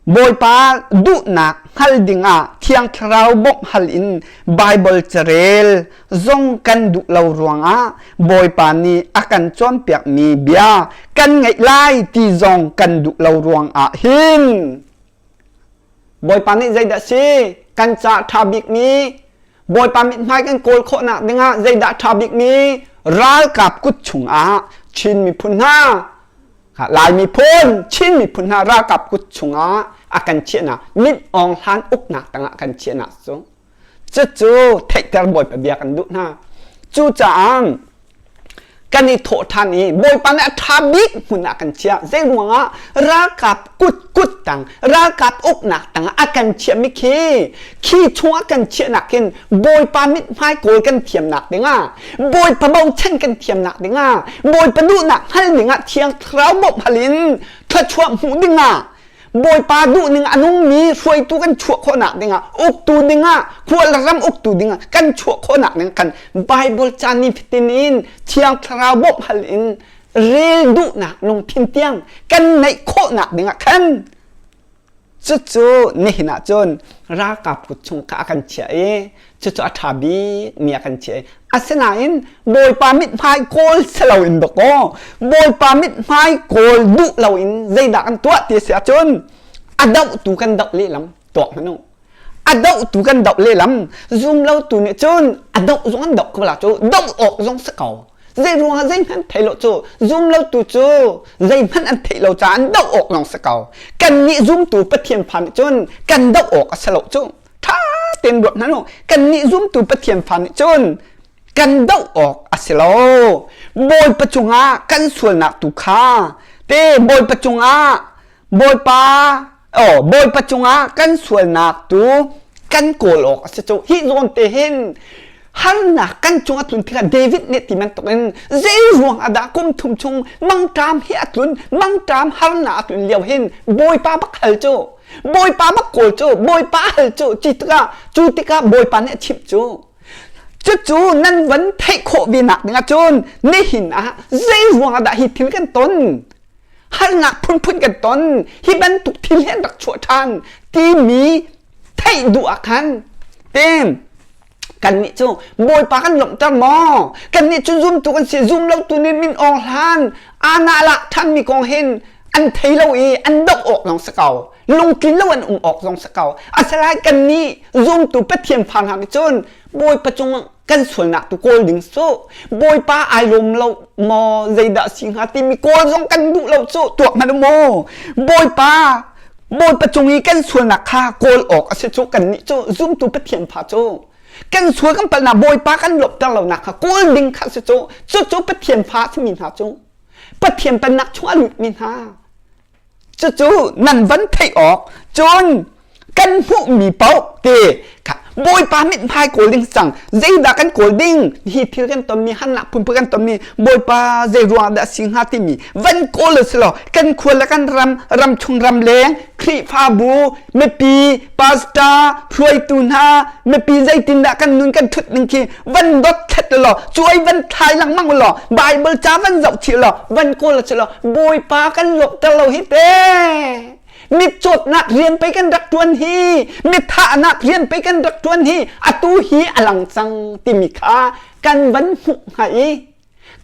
Bawipa duhnak hngalh. hngal dingah Thiang Thlarau bawmh hal in Baibal carel zong kan duh lo ruangah Bawipa nih a kan cawnpiakmi bia kan ngaih lai ti zong kan duh lo ruangah hin Bawipa nih zeidah si kan ca ṭha bikmi Bawipa mithmai kan kawl khawhnak dingah zeidah ṭha bikmi ralkap kut chungah Chin miphun hna Lai miphun Chin miphun hna ralkap kut chungah a kan chiahnak Min Aung Hlan uknak tangah kan chiahnak cu cucu theihter Bawipa bia kan duh hna. Cucaah kan i thawh ṭhan i Bawipa nih a ṭha bik hmun ah kan chiah. Zei ruangah ralkap kut kut tang ralkap uknak tangah a kan chiahmi khi khi chungah kan chiahnak hin Bawipa mithmai kawl kan thiamnak dingah Bawipa bochan kan thiamnak dingah Bawipa duhnak hngal dingah Thiang Thlarau bawmh hal in thluachuah hmuh dingah Bawipa duhning a nungmi hruaitu kan chuah khawhnak dingah uktu dingah khual ram uktu dingah kan chuah khawhnak ding kan Bible ca ni fatin in Thiang Thlarau bawmh hal in rel duhnak lungthin tiang kan neih khawhnak dingah khan cucu nihin ah cun ralkap kut chung kha a kan chiah i cucu a ṭha bik mi a kan chiah i asinain Bawipa mithmai kawl si loin dawkaw Bawipa mithmai kawl duh loin zeidah kan tuah ti a si ahcun a dohtu kan doh lehlam tuak hmanh u a dohtu kan doh lehlam zum lotu nih cun a doh zong an doh ko la cu doh awk zong si ko zei ruangah zeihmanh thei lo cu zum lotu cu zeihmanh an theih lo caah an doh awk lawng si ko kannih zumtu Pathian fa nih cun kan doh awk a si lo cu ṭha tein ruat hmanh u kannih zumtu Pathian fa nih cun kan doh awk a si lo Bawipa cungah kan sualnak tu kha te Bawipa cungah Bawipa oh Bawipa cungah kan sualnak tu kan kawl awk a si cu hi zawn te hin harnak kan cung a tlun tikah David nih ti bantukin zei ruang ah dah kum thum chung mangṭam hi a tlun mangṭam harnak a tlun lio hin Bawipa bak hal cu Bawipa bak kawl cu Bawipa hal cu ci tikah cu tikah Bawipa nih a chimh cu cucu nan van theih khawh ve nak dingah cun nihin ah zei ruangah dah hi thil kan ton harnak phunphun kan ton hi bantuk thil hi an rak chuah ṭhan timi theih duh ah khan ten kannih cu Bawipa kan lawmhter maw kannih cu zumtu kan si zum lo tu nih min awng hlan ana lak ṭhanmi kong hin an thei lo i an doh awk zong si ko lungtlin lo an um awk zong si ko asalai kannih zumtu Pathian fa hna nih cun Bawipa cung kan sualnak tu kawl ding su Bawipa ai lawm lo maw zeidah si hnga timi kawl zong kan duh lo cu tuak hmanh maw Bawipa Bawipa cung i kan sualnak kha kawl awk a si cu kannih cu zumtu Pathian fa cu kan sual kan palhnak Bawipa kan lawmhter lonak kha kawl ding kha si cu cucu Pathian fa a simi hna cu Pathian pennak chung a lutmi hna cucu nan van theih awk cun kan hmuhmi paoh te kha Bawipa mithmai kawl ding cang zeidah kan kawl ding hi thil kan tonmi hannak phunphun kan tonmi Bawipa zei ruang dah si hnga timi van kawl si lo kan khua le kan ram ram chung ram leng Khrihfabu mipi pastor hruaitu hna mipi zeitindah kan nun kan thut ning khi van dot thlet law cuai van thlai lengmang law Bible ca van zoh chih law van kawl si law Bawipa kan lawhter lo hi te mitcawtnak rian pei kan rak ṭuan hi mithahnak rian pei kan rak ṭuan hi atu hi a lang cang timi kha kan van hmuh hnga i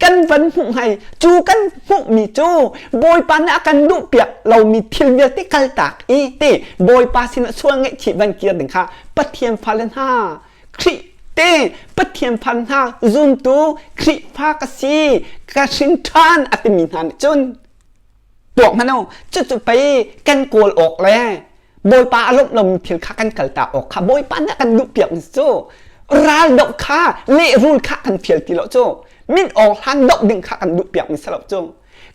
kan van hmuh hnga i cu kan hmuhmi cu Bawipa nih a kan duhpiak lomi thil vialte kaltak i ti Bawipa sinah sual ngaihchih van kir ding kha Pathian fale hna Khrih te Pathian fa hna zumtu Khrihfa ka si ka hrin ṭhan a timi hna nih cun tuak hmanh u cucu pei kan kawl awk le Bawipa a lawmh lomi thil kha kan kaltak awk kha Bawipa nih a kan duhpiak mi cu ral doh kha lehrul kha kan fial ti lo cu min awng hlan doh ding kha kan duhpiak mi si lo cu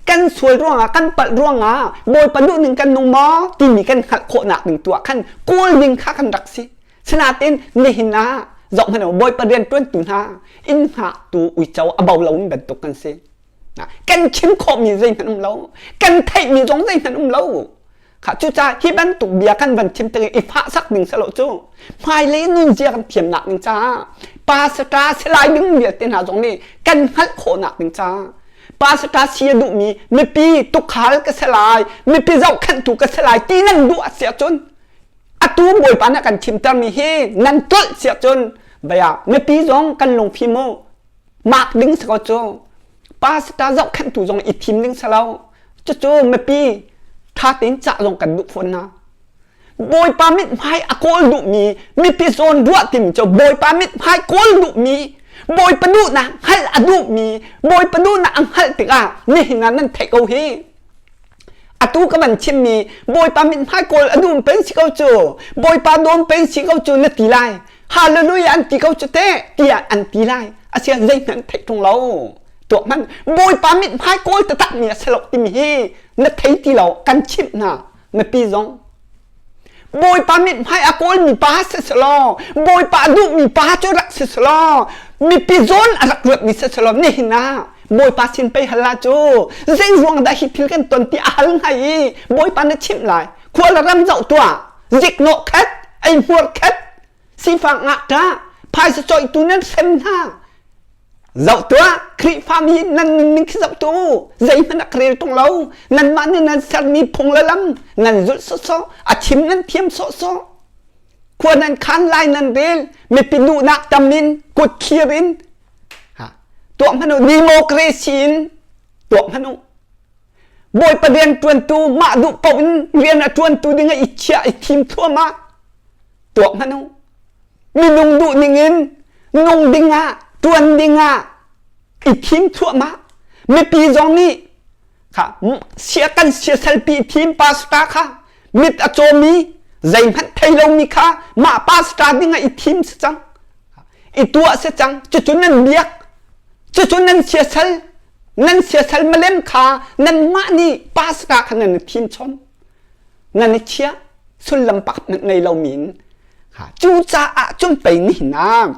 kan sual ruangah kan palh ruangah Bawipa duhning kan nung maw timi kan hngalh khawhnak ding tu ah khan kawl ding kha kan rak si Sinain nihin ah zoh hmanh u Bawipa rian ṭuantu hna inn hngaktu uico a bo lomi bantuk kan si. Kan chim khawhmi zeihmanh um lo. Kan theihmi zong zeihmanh um lo. Kha cucaah hi bantuk bia kan van chim tik i fahsak ding selo cu hmailei nunzia kan thiamnak ding caah pastor salai ding vialte hna zong nih kan hngalh khawhnak ding caah pastor si a duhmi mipi tukhal ka si lai mipi zohkhenhtu ka si lai ti nan duh a si ahcun. Atu Bawipa nih a kan chimtermi hi nan tlolh siah cun bia mipi zong kan lungfim u. Mak ding si ko cu. Pastor zohkhenhtu zong i thim ding si lo. Cucu mipi ṭha tein cah zong kan duh fawn hna. Bawipa mithmai a kawl duhmi mipi zawn ruah timi cu Bawipa mithmai kawl duhmi Bawipa duhnak hngalh a duhmi Bawipa duhnak a hngalh tikah nihin ah nan theih ko hi. Atu ka van chimmi Bawipa mithmai kawl a dum peng si ko cu Bawipa dawm peng si ko cu na ti lai. Hallelujah an ti ko cu teh tiah an ti lai. Asian zeihmanh theih ṭung lo. Tuah hmanh Bawipa mithmai kawl taktak mi a si lo timi hi na thei ti lo kan chimh hna mipi zong. Bawipa mithmai a kawlmi pa si selaw Bawipa a duhmi pa cu rak si selaw mipi zawn a rak ruatmi si selaw nihin ah Bawipa sin pei hal la cu zei ruang dah hi thil kan ton ti a hal hnga i Bawipa na chimh lai khua le ram zoh tuah ziknawh khat eihmuar khat sifak ngakṭah phaisa cawihtu nan hrem hna Zoh tuah, Khrihfami nan nunning khi zoh tuah u. Zeihmanh a ka rel tung lo. Nanmah nih nan sermi phung le lam nan zulh sawhsawh, a chim nan thiam sawhsawh. Khua nan khan lai nan rel, mipi duhnak tam in, kut thlir in. Ha, tuah hmanh u, democracy in tuah hmanh u. Bawipa rian ṭuantu mah duh paoh in rian a ṭuantu ding ah i chiah i thim thluahmah. Tuah hmanh u. Minung duh ningin nung dingah ṭuan dingah i thim thluahmah. Mipi zong nih kha sia kan siasalpi thim pastor kha mit a cawmi zeihmanh thei lomi kha mah pastor dingah i thim si cang. I tuah si cang. Cucu nan biak. Cucu nan siasal. Nan siasal malem kha nanmah nih pastor kha nan i thim chom. Nan i chiah. Sullam pakhat hmanh ngei lomi in Cucaah cun pei nihin ah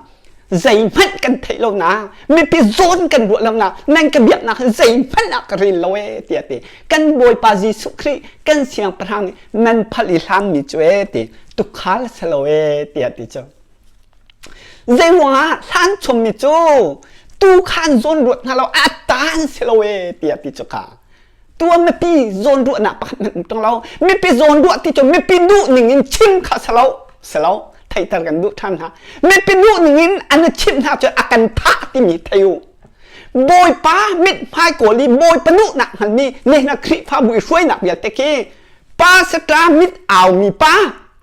zeihmanh kan theih lo na mipi zawn kan ruah lo na nan ka biaknak hi zeihmanh ah ka rel lo ee tiah ti kan Bawipa Jesuh Khrih kan siangpahrang nih nan phalh i hlanmi cu ee ti tukhal si lo ee tiah ti cu zei ruangah hlan chommi cu tu khan zawn ruat hna lo a ta an si lo ee tiah ti cu kha Tua mipi zawn ruahnak pakhat hmanh um tung lo. Mipi zawn ruah ti cu mipi duh ning in chim kha si lo. Si lo. Theihter kan duh ṭhan hna. Mipi duh ning in an i chimh hna cu a kan thah timi thei u. Bawipa mithmai kawl i Bawipa duhnak hngalmi nihin ah Khrihfabu i hruainak vialte khi pastor mit aumi pa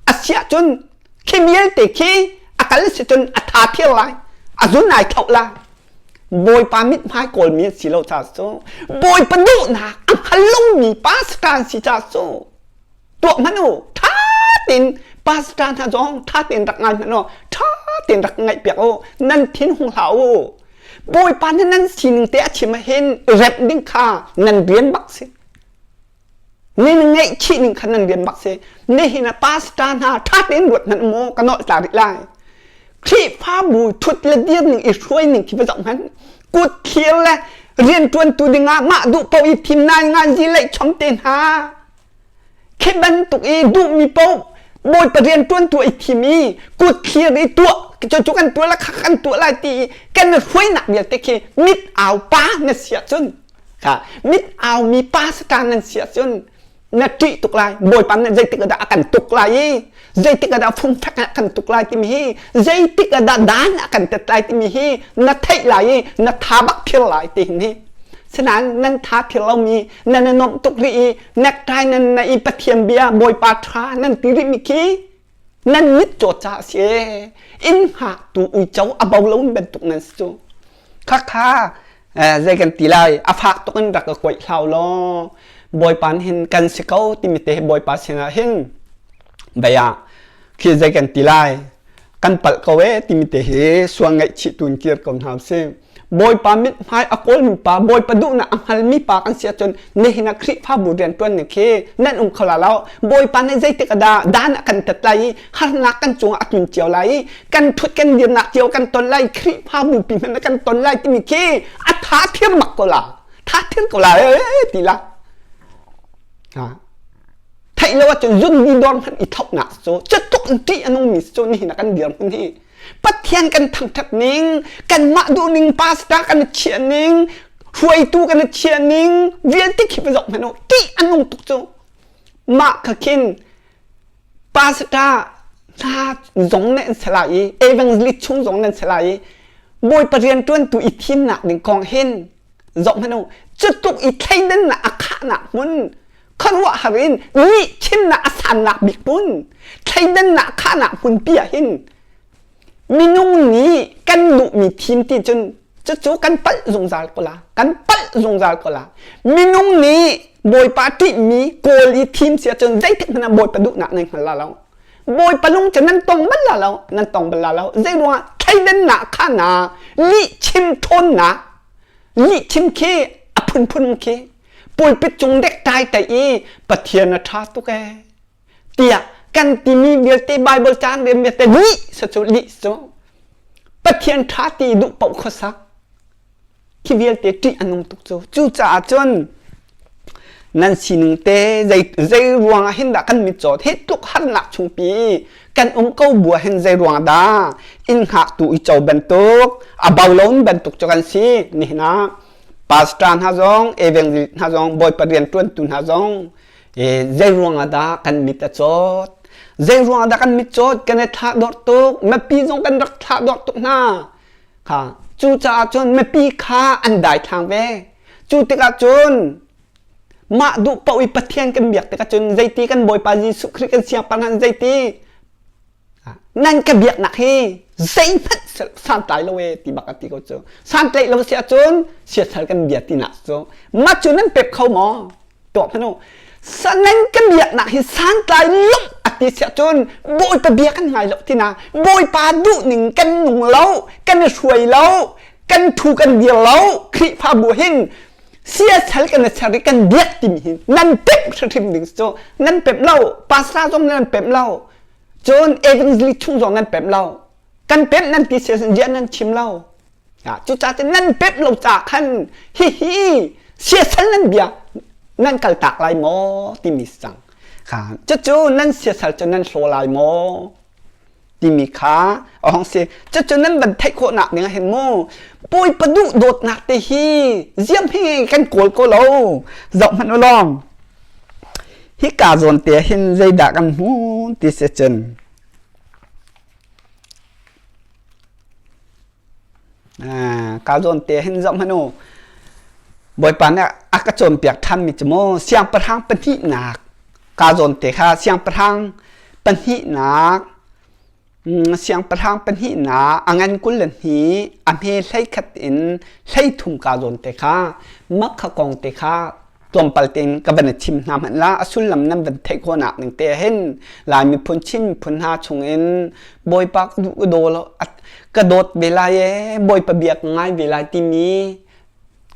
a si ahcun khi vialte khi a kal si cun a tha phiar lai. A zun ai thlauh la. Bawipa mithmai kawlmi an si lo caah cu Bawipa duhnak a hngal lomi pastor an si caah cu tuah hmanh u ṭha tein pastor hna zong ṭha tein rak ngai hmanh u ṭha tein rak ngaihpiak u nan thin hung hlah u Bawipa nih nan sining te a chim ahhin remh ding kha nan rian bak si Nin ngaihchih ning khan nan rian bak si. Nihin ah pastor hna ṭha tein ruat hmanh maw ka nolh ta rih lai. Khrihfabu thut le dir ning i hruai ning khi va zoh hmanh. Kut thlir le rianṭuantu dingah mah duh paoh i thim nai ngan zi leih chom te hna. Khi bantuk i duhmi paoh Bawipa rianṭuantu i thim i kut thlir i tuah cu kan tuah la kha kan tuah lai ti i kan hruainak vialte khi mit au pa na si ahcun Kha mit aumi pastor nan si ahcun na ṭih tuk lai. Bawipa nih zeitik ah dah a kan tuk lai i zeitik ah dah fungfek ah a kan tuk lai timi hi zeitik ah dah dan a kan tet lai timi hi na theih lai i na tha bak phir lai ti hin hi. Sinain nan tha phir lomi nan i nuamh tuk rih i necktie nan na i Pathian bia Bawipa ṭha nan ti rihmi khi nan mit caw ca a si ee. Inn hngaktu uico a bo lo bantuk nan si cu. Khakha zei kan ti lai a fak tuk in rak ka kuaih hlau law Bawipa hin kan si ko timi te Bawipa sinah hin bia khi zei kan ti lai kan palh ko ee timi te hi sual ngaihchih tu in kir ko hna usih Bawipa mithmai a kawlmi pa Bawipa duhnak a hngalmi pa kan si ahcun nihin ah Khrihfabu rianṭuan ning khi nan um kho la lo Bawipa nih zeitik ah dah dan a kan tat lai i harnak kan cungah a tlun cio lai i kan ṭhut kan dirnak cio kan ton lai Khrihfabu pi hmanh kan ton lai timi khi a tha thir bak ko la tha thir ko la ee ti la theih lo ahcun zun di dor hmanh i thlauhnak cu cutuk in ṭih a nungmi cu nihin ah kan dirhmun hi Pathian kan thangṭhat ning, kanmah duhning pastor kan i chiah ning, hruaitu kan i chiah ning vialte khi va zoh hmanh u, ṭih a nung tuk cu. Mah kha khin Pastor hna zong nih an si lai i evangelist chung zong nan si lai i Bawipa rianṭuantu i thimnak ding kong hin zoh hmanh u cutluk i thleidannak a khahnak hmun khuaruahhar in lihchimnak a sannak bik hmun thleidannak khahnak hmunpi ah hin minung nih kan duhmi thim ti cun cucu kan palh zungzal ko la kan palh zungzal ko la minung nih Bawipa ṭihmi kawl i thim si ahcun zeitik hmanh ah Bawipa duhnak nan hngal la lo Bawipa lung cu nan tong bal la lo nan tong bal la lo zei ruangah thleidannak kha na lihchim ṭhawnnak lihchim khi a phunphun khi pulpit cung dek tai tai i Pathian a ṭha tuk ee tiah kan timi vialte Bible caan vialte lih sa cu lih cu Pathian ṭha ti duh paoh khuasak khi vialte ṭih a nung tuk cu cucaah cun nan sining te zei zei ruangah hin dah kan mitcaw hi tluk harnak chungpi kan um ko bua hin zei ruang dah inn hngaktu i co bantuk a bo loin bantuk cu kan si nihin ah pastor hna zong evangelist hna zong bawipa rian ṭuantu hna zong zei ruangah dah kan mit a cawt zei ruangah dah kan mit cawt kan i thlah dawr tuk mipi zong kan rak thlah dawr tuk hna kha cucaah cun mipi kha an daithlang ve cu tikah cun mah duh paoh i Pathian kan biak tikah cun zeiti kan Bawipa Jesuh Khrih kan siangpahrang zeiti nan ka biaknak hi zeihmanh santlai lo e ti bak a ti ko cu santlaih lo si ahcun siasal kan bia tinak cu mah cu nan pek kho maw tuah hmanh u nan ka biaknak hi santlai lo a ti si ahcun bawipa bia kan ngai lo tina bawipa duhning kan nung lo kan i hruai lo kan thu kan dir lo Khrihfabu hin siasal kan i ser i kan biak timi hi nan pemh hrimhrim ding cu nan pemh lo pastor zong nan pemh lo cun evangelist chung zong nan pemh lo kan pemh nan ti sia bia nan chim lo cucaah cun nan pemh lo ca khan hihi siasal nan bia nan kaltak lai maw timi si cang kha cucu nan siasal cu nan hlaw lai maw timi kha a hong si cucu nan van theih khawhnak ding ah hin mu Bawipa duh dawtnak te hi ziam hi kan kawl ko lo zoh hmanh u lawng hika zawn te hin zeidah kan hmu ti si cun ka zawn te hin zoh hmanh u Bawipa nih a ka cawnpiak ṭhanmi cu mu siangpahrang pahnihnak ka zawn te kha siangpahrang pahnihnak siangpahrang pahnihnak a ngan 22 a hme 11 in 13 ka zawn te kha mak kha kong te kha tlawmpal tein ka van chim hna hmanh la a sullam nan van theih khawhnak ning te hin Lai miphun Chin miphun hna chungin Bawipa ka duh ka daw lo ka dawt ve lai ee Bawipa bia ka ngai ve lai timi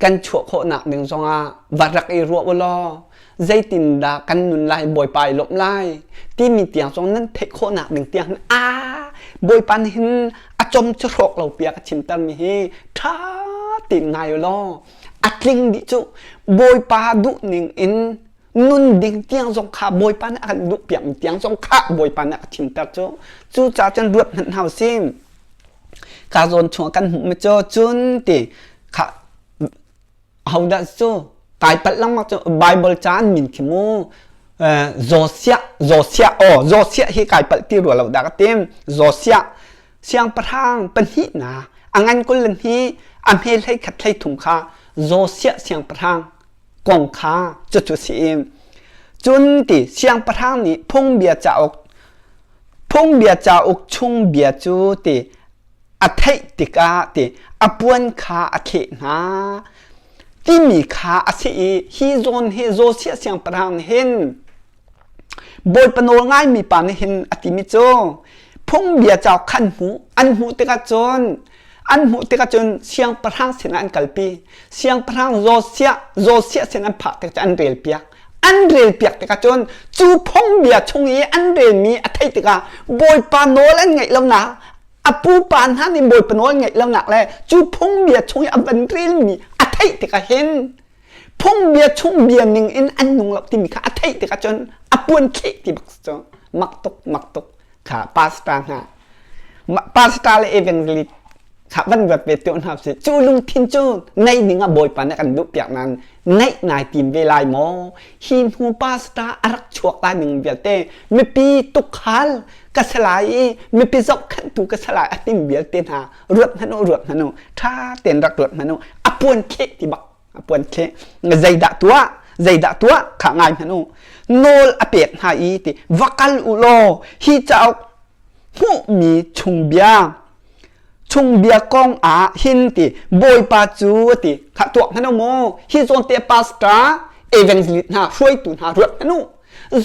kan chuah khawhnak ding zongah va rak i ruah u law zeitindah kan nun lai Bawipa i lawmh lai timi tiang zong nan theih khawhnak ding tiang hin a Bawipa nih hin a com cu hrawk lo pia ka chimter mi hi ṭha tein ngai u law a tling dih cu Bawipa duh ning in nun ding tiang zong kha Bawipa nih a kan duh piak mi tiang zong kha Bawipa nih a ka chimter cu cucaah cun ruat hmanh hau si ka zawn chung kan hmuh mi cu cun ti kha hodah cu kai palh lengmang cu Bible ca an min khi mu Josiah Josiah aw Josiah hi kai palh ti rua lo dah ka tim Josiah siangpahrang pahnihnak a ngan 22 a hme 11 33 kha Josiah siangpahrang kong kha cucu si i cun ti siangpahrang nih phungbia cauk phungbia cauk chung bia cu ti a theih tikah ti a puan kha a thleh hna timi kha a si i hi zawn hi Josiah siangpahrang nih hin Bawipa nawl ngaimi pa nih hin a timi cu phungbia cauk kha an hmuh. An hmuh tikah cun an hmuh tikah cun siangpahrang sinah an kalpi. Siangpahrang Josiah Josiah sin an phak tikah an relpiak. An relpiak tikah cun cu phungbia chung i an relmi a theih tikah Bawipa nawl an ngaih lonak a pupa hna nih Bawipa nawl ngaih lonak le cu phungbia chung i a van relmi a theih tikah hin phungbia chung bia ning in an nung lo timi kha a theih tikah cun a puan thleh ti bak cu mak tuk mak tuk kha pastor hna pastor le evangelist kha van ruat ve te hna si cu lungthin cu nei ding ah bawipa nih kan duh piak nan. Ngaih nai tim ve lai maw? Hi hnu pastor a rak chuak lai ning vialte mipi tukhal ka si lai i mipi zohkhenhtu ka si lai a tim vialte hna ruat hmanh u ruat hmanh u ṭha tein rak ruat hmanh u a puan kheh ti bak a puan kheh zeidah tuah zeidah tuah kha ngai hmanh u nawl a pek hna i ti va kal u law hi cauk hmuhmi chung bia chung bia kong ah hin ti bawipa cu ti kha tuak hmanh u mu hi zawn te pastor evangelist hna hruaitu hna ruat hmanh u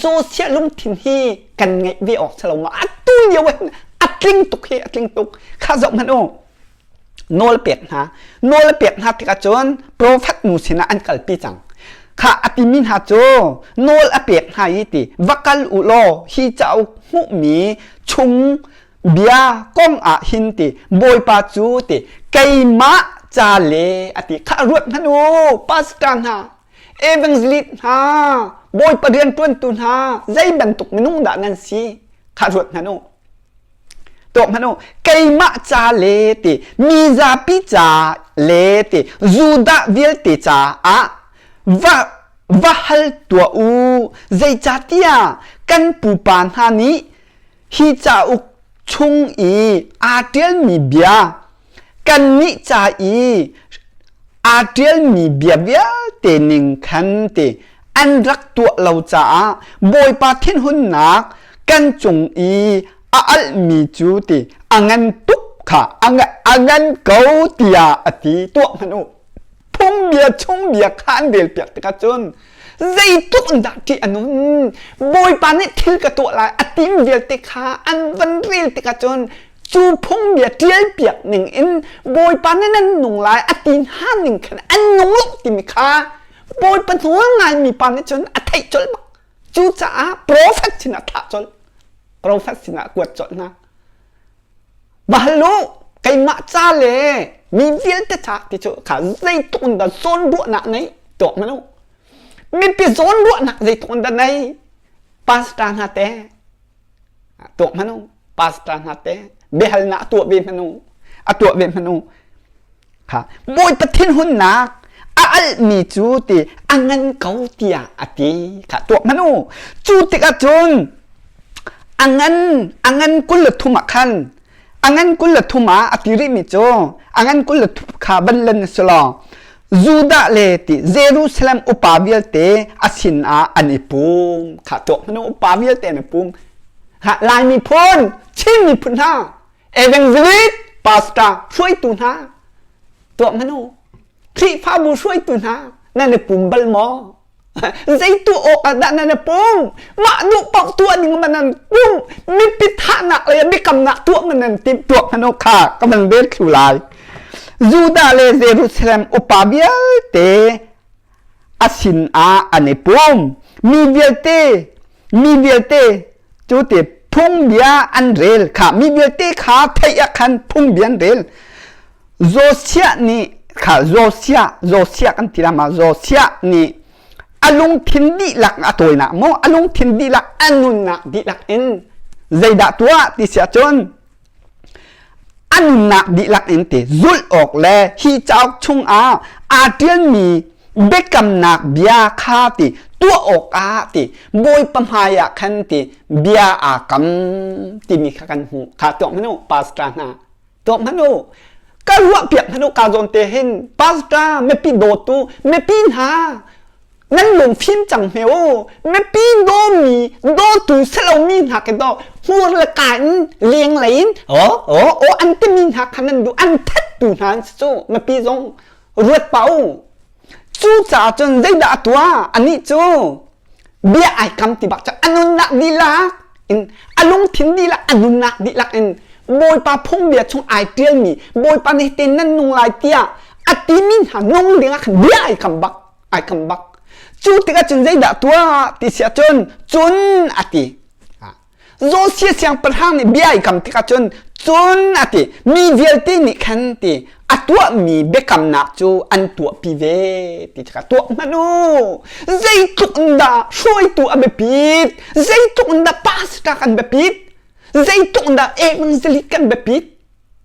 Josiah lungthin hi kan ngeih ve awk si lo ma atu lio hin a tling tuk hi a tling tuk kha zoh hmanh u nawl pek hna nawl pek hna tikah cun profet nu sinah an kalpi cang kha a timi hna cu nawl a pek hna i ti va kal u law hi cauk hmuhmi chung bia kong ah hin ti bawipa cu ti keimah ca le a ti kha ruat hmanh u pastor hna evangelist hna bawipa rianṭuantu hna zei bantuk minung dah nan si kha ruat hmanh u tuak hmanh u keimah ca le ti mi zapi ca le ti Judah vialte caah va va hal tuah u zeicahtiah kan pupa hna nih hi cauk chung i aa ṭialmi bia kannih ca i aa ṭialmi bia vialte ning khan ti an rak tuah lo caah Bawipa thinhunnak kan cung i a alhmi cu ti a ngan tuk kha a ngan ko tiah a ti tuah hmanh u phungbia chung bia kha an relpiak tikah cun zeitluk in dah ṭih a nun Bawipa nih thil ka tuah lai a tim vialte kha an van rel tikah cun cu phungbia ṭialpiak ning in Bawipa nih nan nung lai a ti hna ning khan an nung lo timi kha Bawipa hnual ngaimi pa nih cun a theih colh bak cucaah profet sinah thlah colh profet sinah kuat colh hna va hal u keimah ca le mi vialte ca ti cu kha zeitluk in dah zawnruahnak nei tuak hmanh u mipi zawnruahnak zeitluk in dah nei pastor hna te tuak hmanh u pastor hna te biahalnak tuah ve hmanh u a tuah ve hmanh u kha bawipa thinhunnak a alhmi cu ti a ngan ko tiah a ti kha tuak hmanh u cu tikah cun a ngan a ngan 23 ah khan a ngan 23 ah a ti rihmi cu a ngan 23 kha van len si law Judah le ti Jerusalem upa vialte a sin ah an i pum kha tuak hmanh u upa vialte an i pum ha Lai miphun Chin miphun hna evangelist pastor hruaitu hna tuah hmanh u Khrihfabu hruaitu hna nan i pum bal maw zei tuah awk ah dah nan i pum mah duh paoh tuah ding ma nan pum mipi thahnak le biakamnak tuah ma nan timh tuah hmanh u kha ka van rel thlu lai Judah le Jerusalem upa vialte a sin ah an i pum mi vialte mi vialte cu ti phungbia an rel kha mi vialte kha theih ah khan phungbia an rel Josiah nih kha Josiah Josiah kan ti ma Josiah nih a lungthin dihlak a tawinak maw a lungthin dihlak a nunnak dihlak in zeidah tuah ti si ahcun a nunnak dihlak in ti zulh awk le hi cauk chungah aa ṭialmi biakamnak bia kha ti tuah awkah ti Bawipa hmai ah khan ti bia aa kam timi kha kan hmuh kha tuak hmanh u pastor hna tuak hmanh u ka ruah piak hmanh u ka zawn te hin pastor mipi dawtu mipi hna nan lungfim cang hme u mipi dawmi dawtu selomi hna ke daw hmur le ka in leng lei in o o o an timi hna kha nan duh an thattu hna an si cu mipi zong ruat pa u cu caah cun zeidah a tuah anih cu bia ai kam ti bak cu a nunnak dihlak in a lungthin dihlak a nunnak dihlak in Bawipa phungbia chung ai ṭialmi Bawipa nih te nan nung lai tiah a timi hna nung ding ah khan bia ai kam bak ai kam bak cu tikah cun zeidah tuah ti si ahcun cun a ti Josiah siangpahrang nih bia ai kam tikah cun cun a ti mi vialte nih khan ti a tuahmi biakamnak cu an tuahpi ve ti cakah tuah hmanh u zeitluk in dah hruaitu a biapit zeitluk in dah pastor kan biapit zeitluk in dah evangelist kan biapit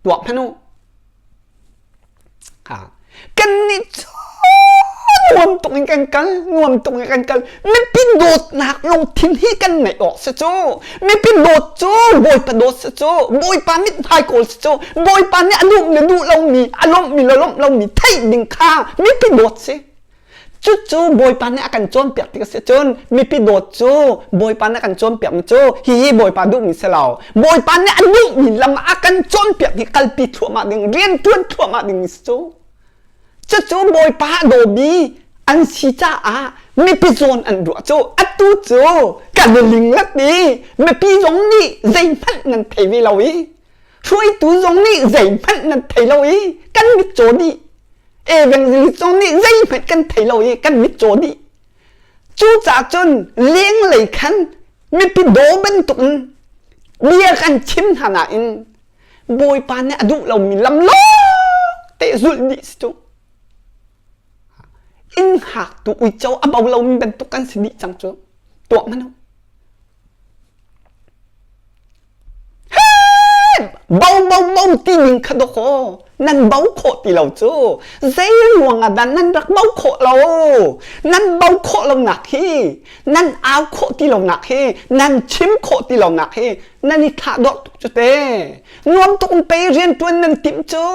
tuah hmanh u Kannih cu Nuam tuk in kan kal, nuam tuk in kan kal. Mipi dawtnak lungthin hi kan neih awk si cu. Mipi dawt cu Bawipa dawt si cu. Bawipa mithmai kawl si cu. Bawipa nih a duh le duh lomi, a lawmhmi le lawmh lomi theih ding kha mipi dawt si. Cucu Bawipa nih a kan cawnpiak tik a si cun mipi dawt cu Bawipa nih a kan cawnpiakmi cu hihi Bawipa duhmi si lo. Bawipa nih a duhmi lam ah a kan cawnpiak hi kalpi thluahmah ding, rianṭuan thluahmah ding si cu. Cucu Bawipa a dawmi an si caah mipi zawn an ruah cu atu cu kan i linglat i mipi zong nih zeihmanh nan thei ve lo i hruaitu zong nih zeihmanh nan thei lo i kan mitcaw dih. Evangelist zong nih zeihmanh kan thei lo i kan mitcaw dih. Cucaah cun lenglei khan mipi daw bantukin bia kan chim hna nain Bawipa nih a duh lomi lam lawng te zulh dih si cu. Inn hngaktu uico a bo lomi bantuk kan si dih cang cu. Tuah hmanh u. Bo bo bo ti ning kha dawkaw nan bo khawh ti lo cu zei ruang ah dah nan rak bo khawh lo nan bo khawh lo nak hi nan au khawh ti lo nak hi nan chim khawh ti lo nak hi nan i thlah dawh tuk cu te nuam tuk in pei rian tuan nan timh cu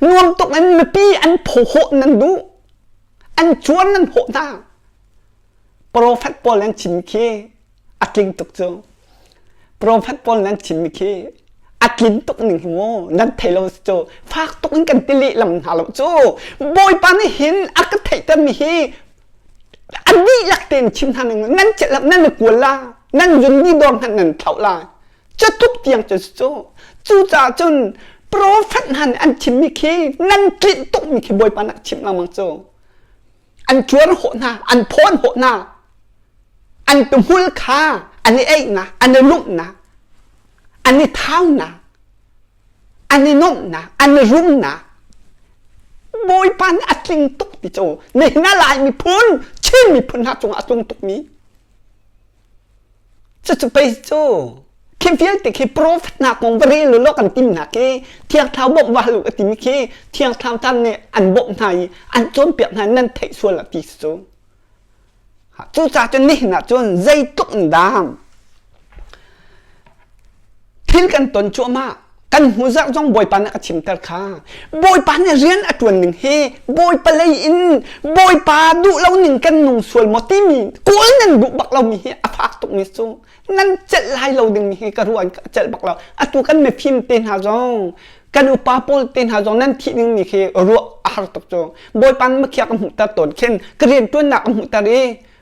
nuam tuk in mipi an phawhawh nan duh an cuan nan hawh hna Profet pawl an chim khi a tling tuk cu Profet pawl nan chimmi khi a tlin tuk ning hi mu nan thei lo cu fak tuk in kan ti lehlam hna lo cu Bawipa nih hin a ka theihtermi hi a dihlak tein chim hna ning nan celh nan i kual la nan zun ni dawr hmanh nan thlauh lai cu tuk tiang cu cu cucaah cun profet hna nih an chimmi khi nan tlinh tukmi khi Bawipa nih a chimh lengmang cu an cuar hawh hna an phawn hawh hna an tuhmul kha an i eihnak an i lumhnak an i thaunak an i nuamhnak an i rumnak Bawipa nih a tling tuk ti cu nihin ah Lai miphun Chin miphun hna cungah a tlung tukmi Cucu pei cu khi vialte khi prophet hna kong va rel law kan tim hna khi Thiang Thlarau bawmh va hal u a timi khi Thiang Thlarau tan nih an bawmh hna i an cawnpiak hna nan theih sual ah ti cu. Cucaah cun nihin ah cun zeitluk in dah thil kan ton cuahmah kan hmuzarh zong Bawipa nih a chimter kha Bawipa nih rian a ṭuan ning hi Bawipa lei in Bawipa duh lo ning kan nung sual maw timi kawl nan duh bak lomi hi a fak tukmi cu nan celh lai lo dingmi hi ka ruah in ka celh bak lo atu kan mifim te hna zong kan upa pawl te hna zong nan thih dingmi khi ruah a har tuk cu Bawipa nih makhia ka hmuhter tawn khin ka rian ṭuannak ka hmuhter i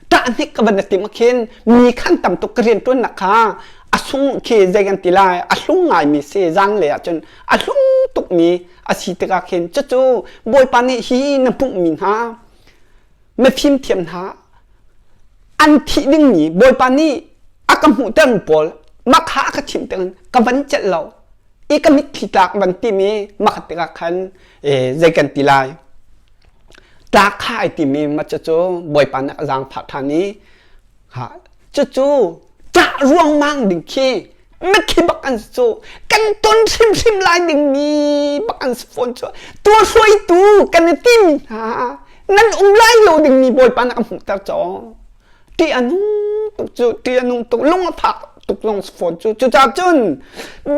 ṭahhnik ka van tim khin mi khan tam tuk ka rianṭuannak kha a sung khi zei kan ti lai a hlung ngaimi si zan le ahcun a hlung tukmi a si tikah khin cucu Bawipa nih hi na hmuhmi hna na fimthiam hna an thih dingmi Bawipa nih a ka hmuhter pawl mah kha a ka chimh tikhin ka van celh lo i ka mitthli tlak van timi mah tikah khan zei kan ti lai Tlak kha ai timi ma cucu Bawipa nih a zaangfah ṭhan i cucu ṭah ruangmang ding khi mitthli bak an si cu kan ton hrimhrim lai dingmi bak an si fawn cu tuahruaitu kan i timi hna nan um lai lo dingmi Bawipa nih a hmuhter cawng ṭih a nung tuk cu ṭih a nung tuk lung a fak tuk zong si fawn cu cucaah cun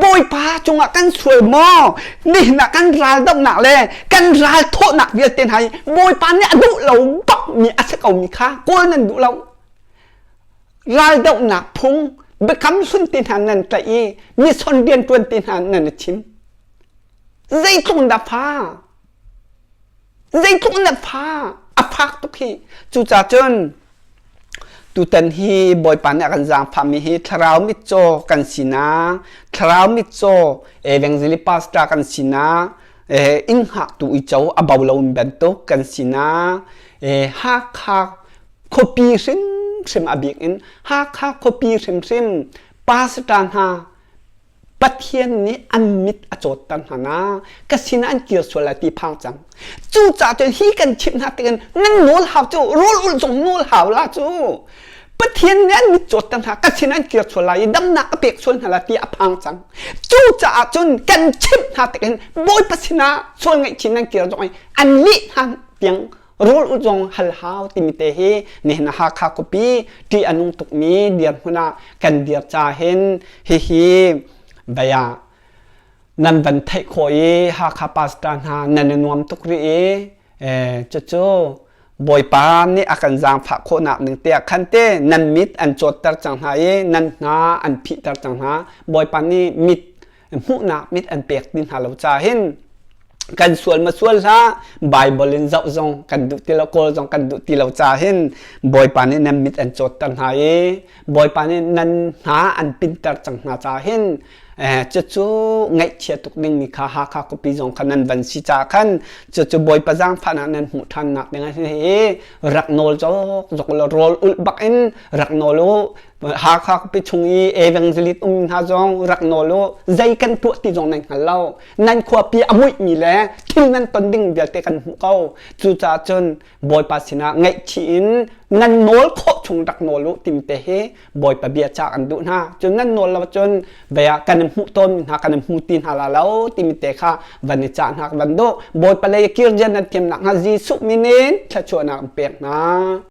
Bawipa cungah kan sual maw nihin ah kan ral dohnak le kan ral thawhnak vialte hna hi Bawipa nih a duh lo bak mi a si ko mi kha kawl nan duh lo ral dohnak phung biakam hlun te hna nan tlaih i mison rianṭuan te hna nan i thim zeitluk in dah fa Zeitluk in a fa a fak tuk hi. Cucaah cun tutan hi Bawipa nih a kan zaangfahmi hi thlarau mitcaw kan sinak, thlarau mitcaw evangelist pastor kan sinak, inn hngaktu uico a bo lomi bantuk kan sinak, Hakha khuapi hrimhrim a bik in Hakha khuapi hrimhrim pastor hna Pathian nih an mit a cawtter hna na ka sinah an kir sual lai ti phang cang. Cucaah cun hi kan chimh hna tikin nan nawl hau cu rawl ulh zong nawl hau la cu. Pathian nih an mit cawtter hna ka sinah an kir sual lai i damnak a pek sual hna lai ti a phang cang. Cucaah cun kan chimh hna tikin Bawipa sinah sual ngaihchin nan kir zong i an leh hna tiang. Rawl ulh zong hal hau timi te hi nihin Hakha khuapi ṭih a nung tukmi dirhmun ah kan dir ca hin hihi bia nan van theih khawh i Hakha pastor hna nan i nuam tuk rih i cucu Bawipa nih a kan zaangfah khawhnak ding tiah khan te nan mit an cawtter cang hna i nan hna an phihter cang hna. Bawipa nih mit hmuhnak mit an pek ti hna lo ca hin kan sual ma sual hlah Bible in zoh zong kan duh ti lo kawl zong kan duh ti lo ca hin Bawipa nih nan mit an cawtter hna i Bawipa nih nan hna an pinter cang hna ca hin cucu ngaihchia tuk dingmi kha Hakha khuapi zong kha nan van si ca khan cucu Bawipa zaangfahnak nan hmuh ṭhannak ding ah hi rak nawl zok zok law rawl ulh bak in rak nawl u. Hakha khuapi chung i evangelist um hna zong rak nawl u. Zei kan tuah ti zong nan hngal lo. Nan khuapi a muihmi le thil nan ton ding vialte kan hmuh ko. Cucaah cun Bawipa sinah ngaihchih in nan nawl khawh chung rak nawl u timi te hi Bawipa bia ca kan duh hna. Cun nan nawl lo cun bia kan in hmuh tawn hna kan in hmu ti hna la lo timi te kha van i cah hna van duh. Bawipa lei kirjan nan thiam nakhnga Jesuh min in thluachuahnak an pek hna.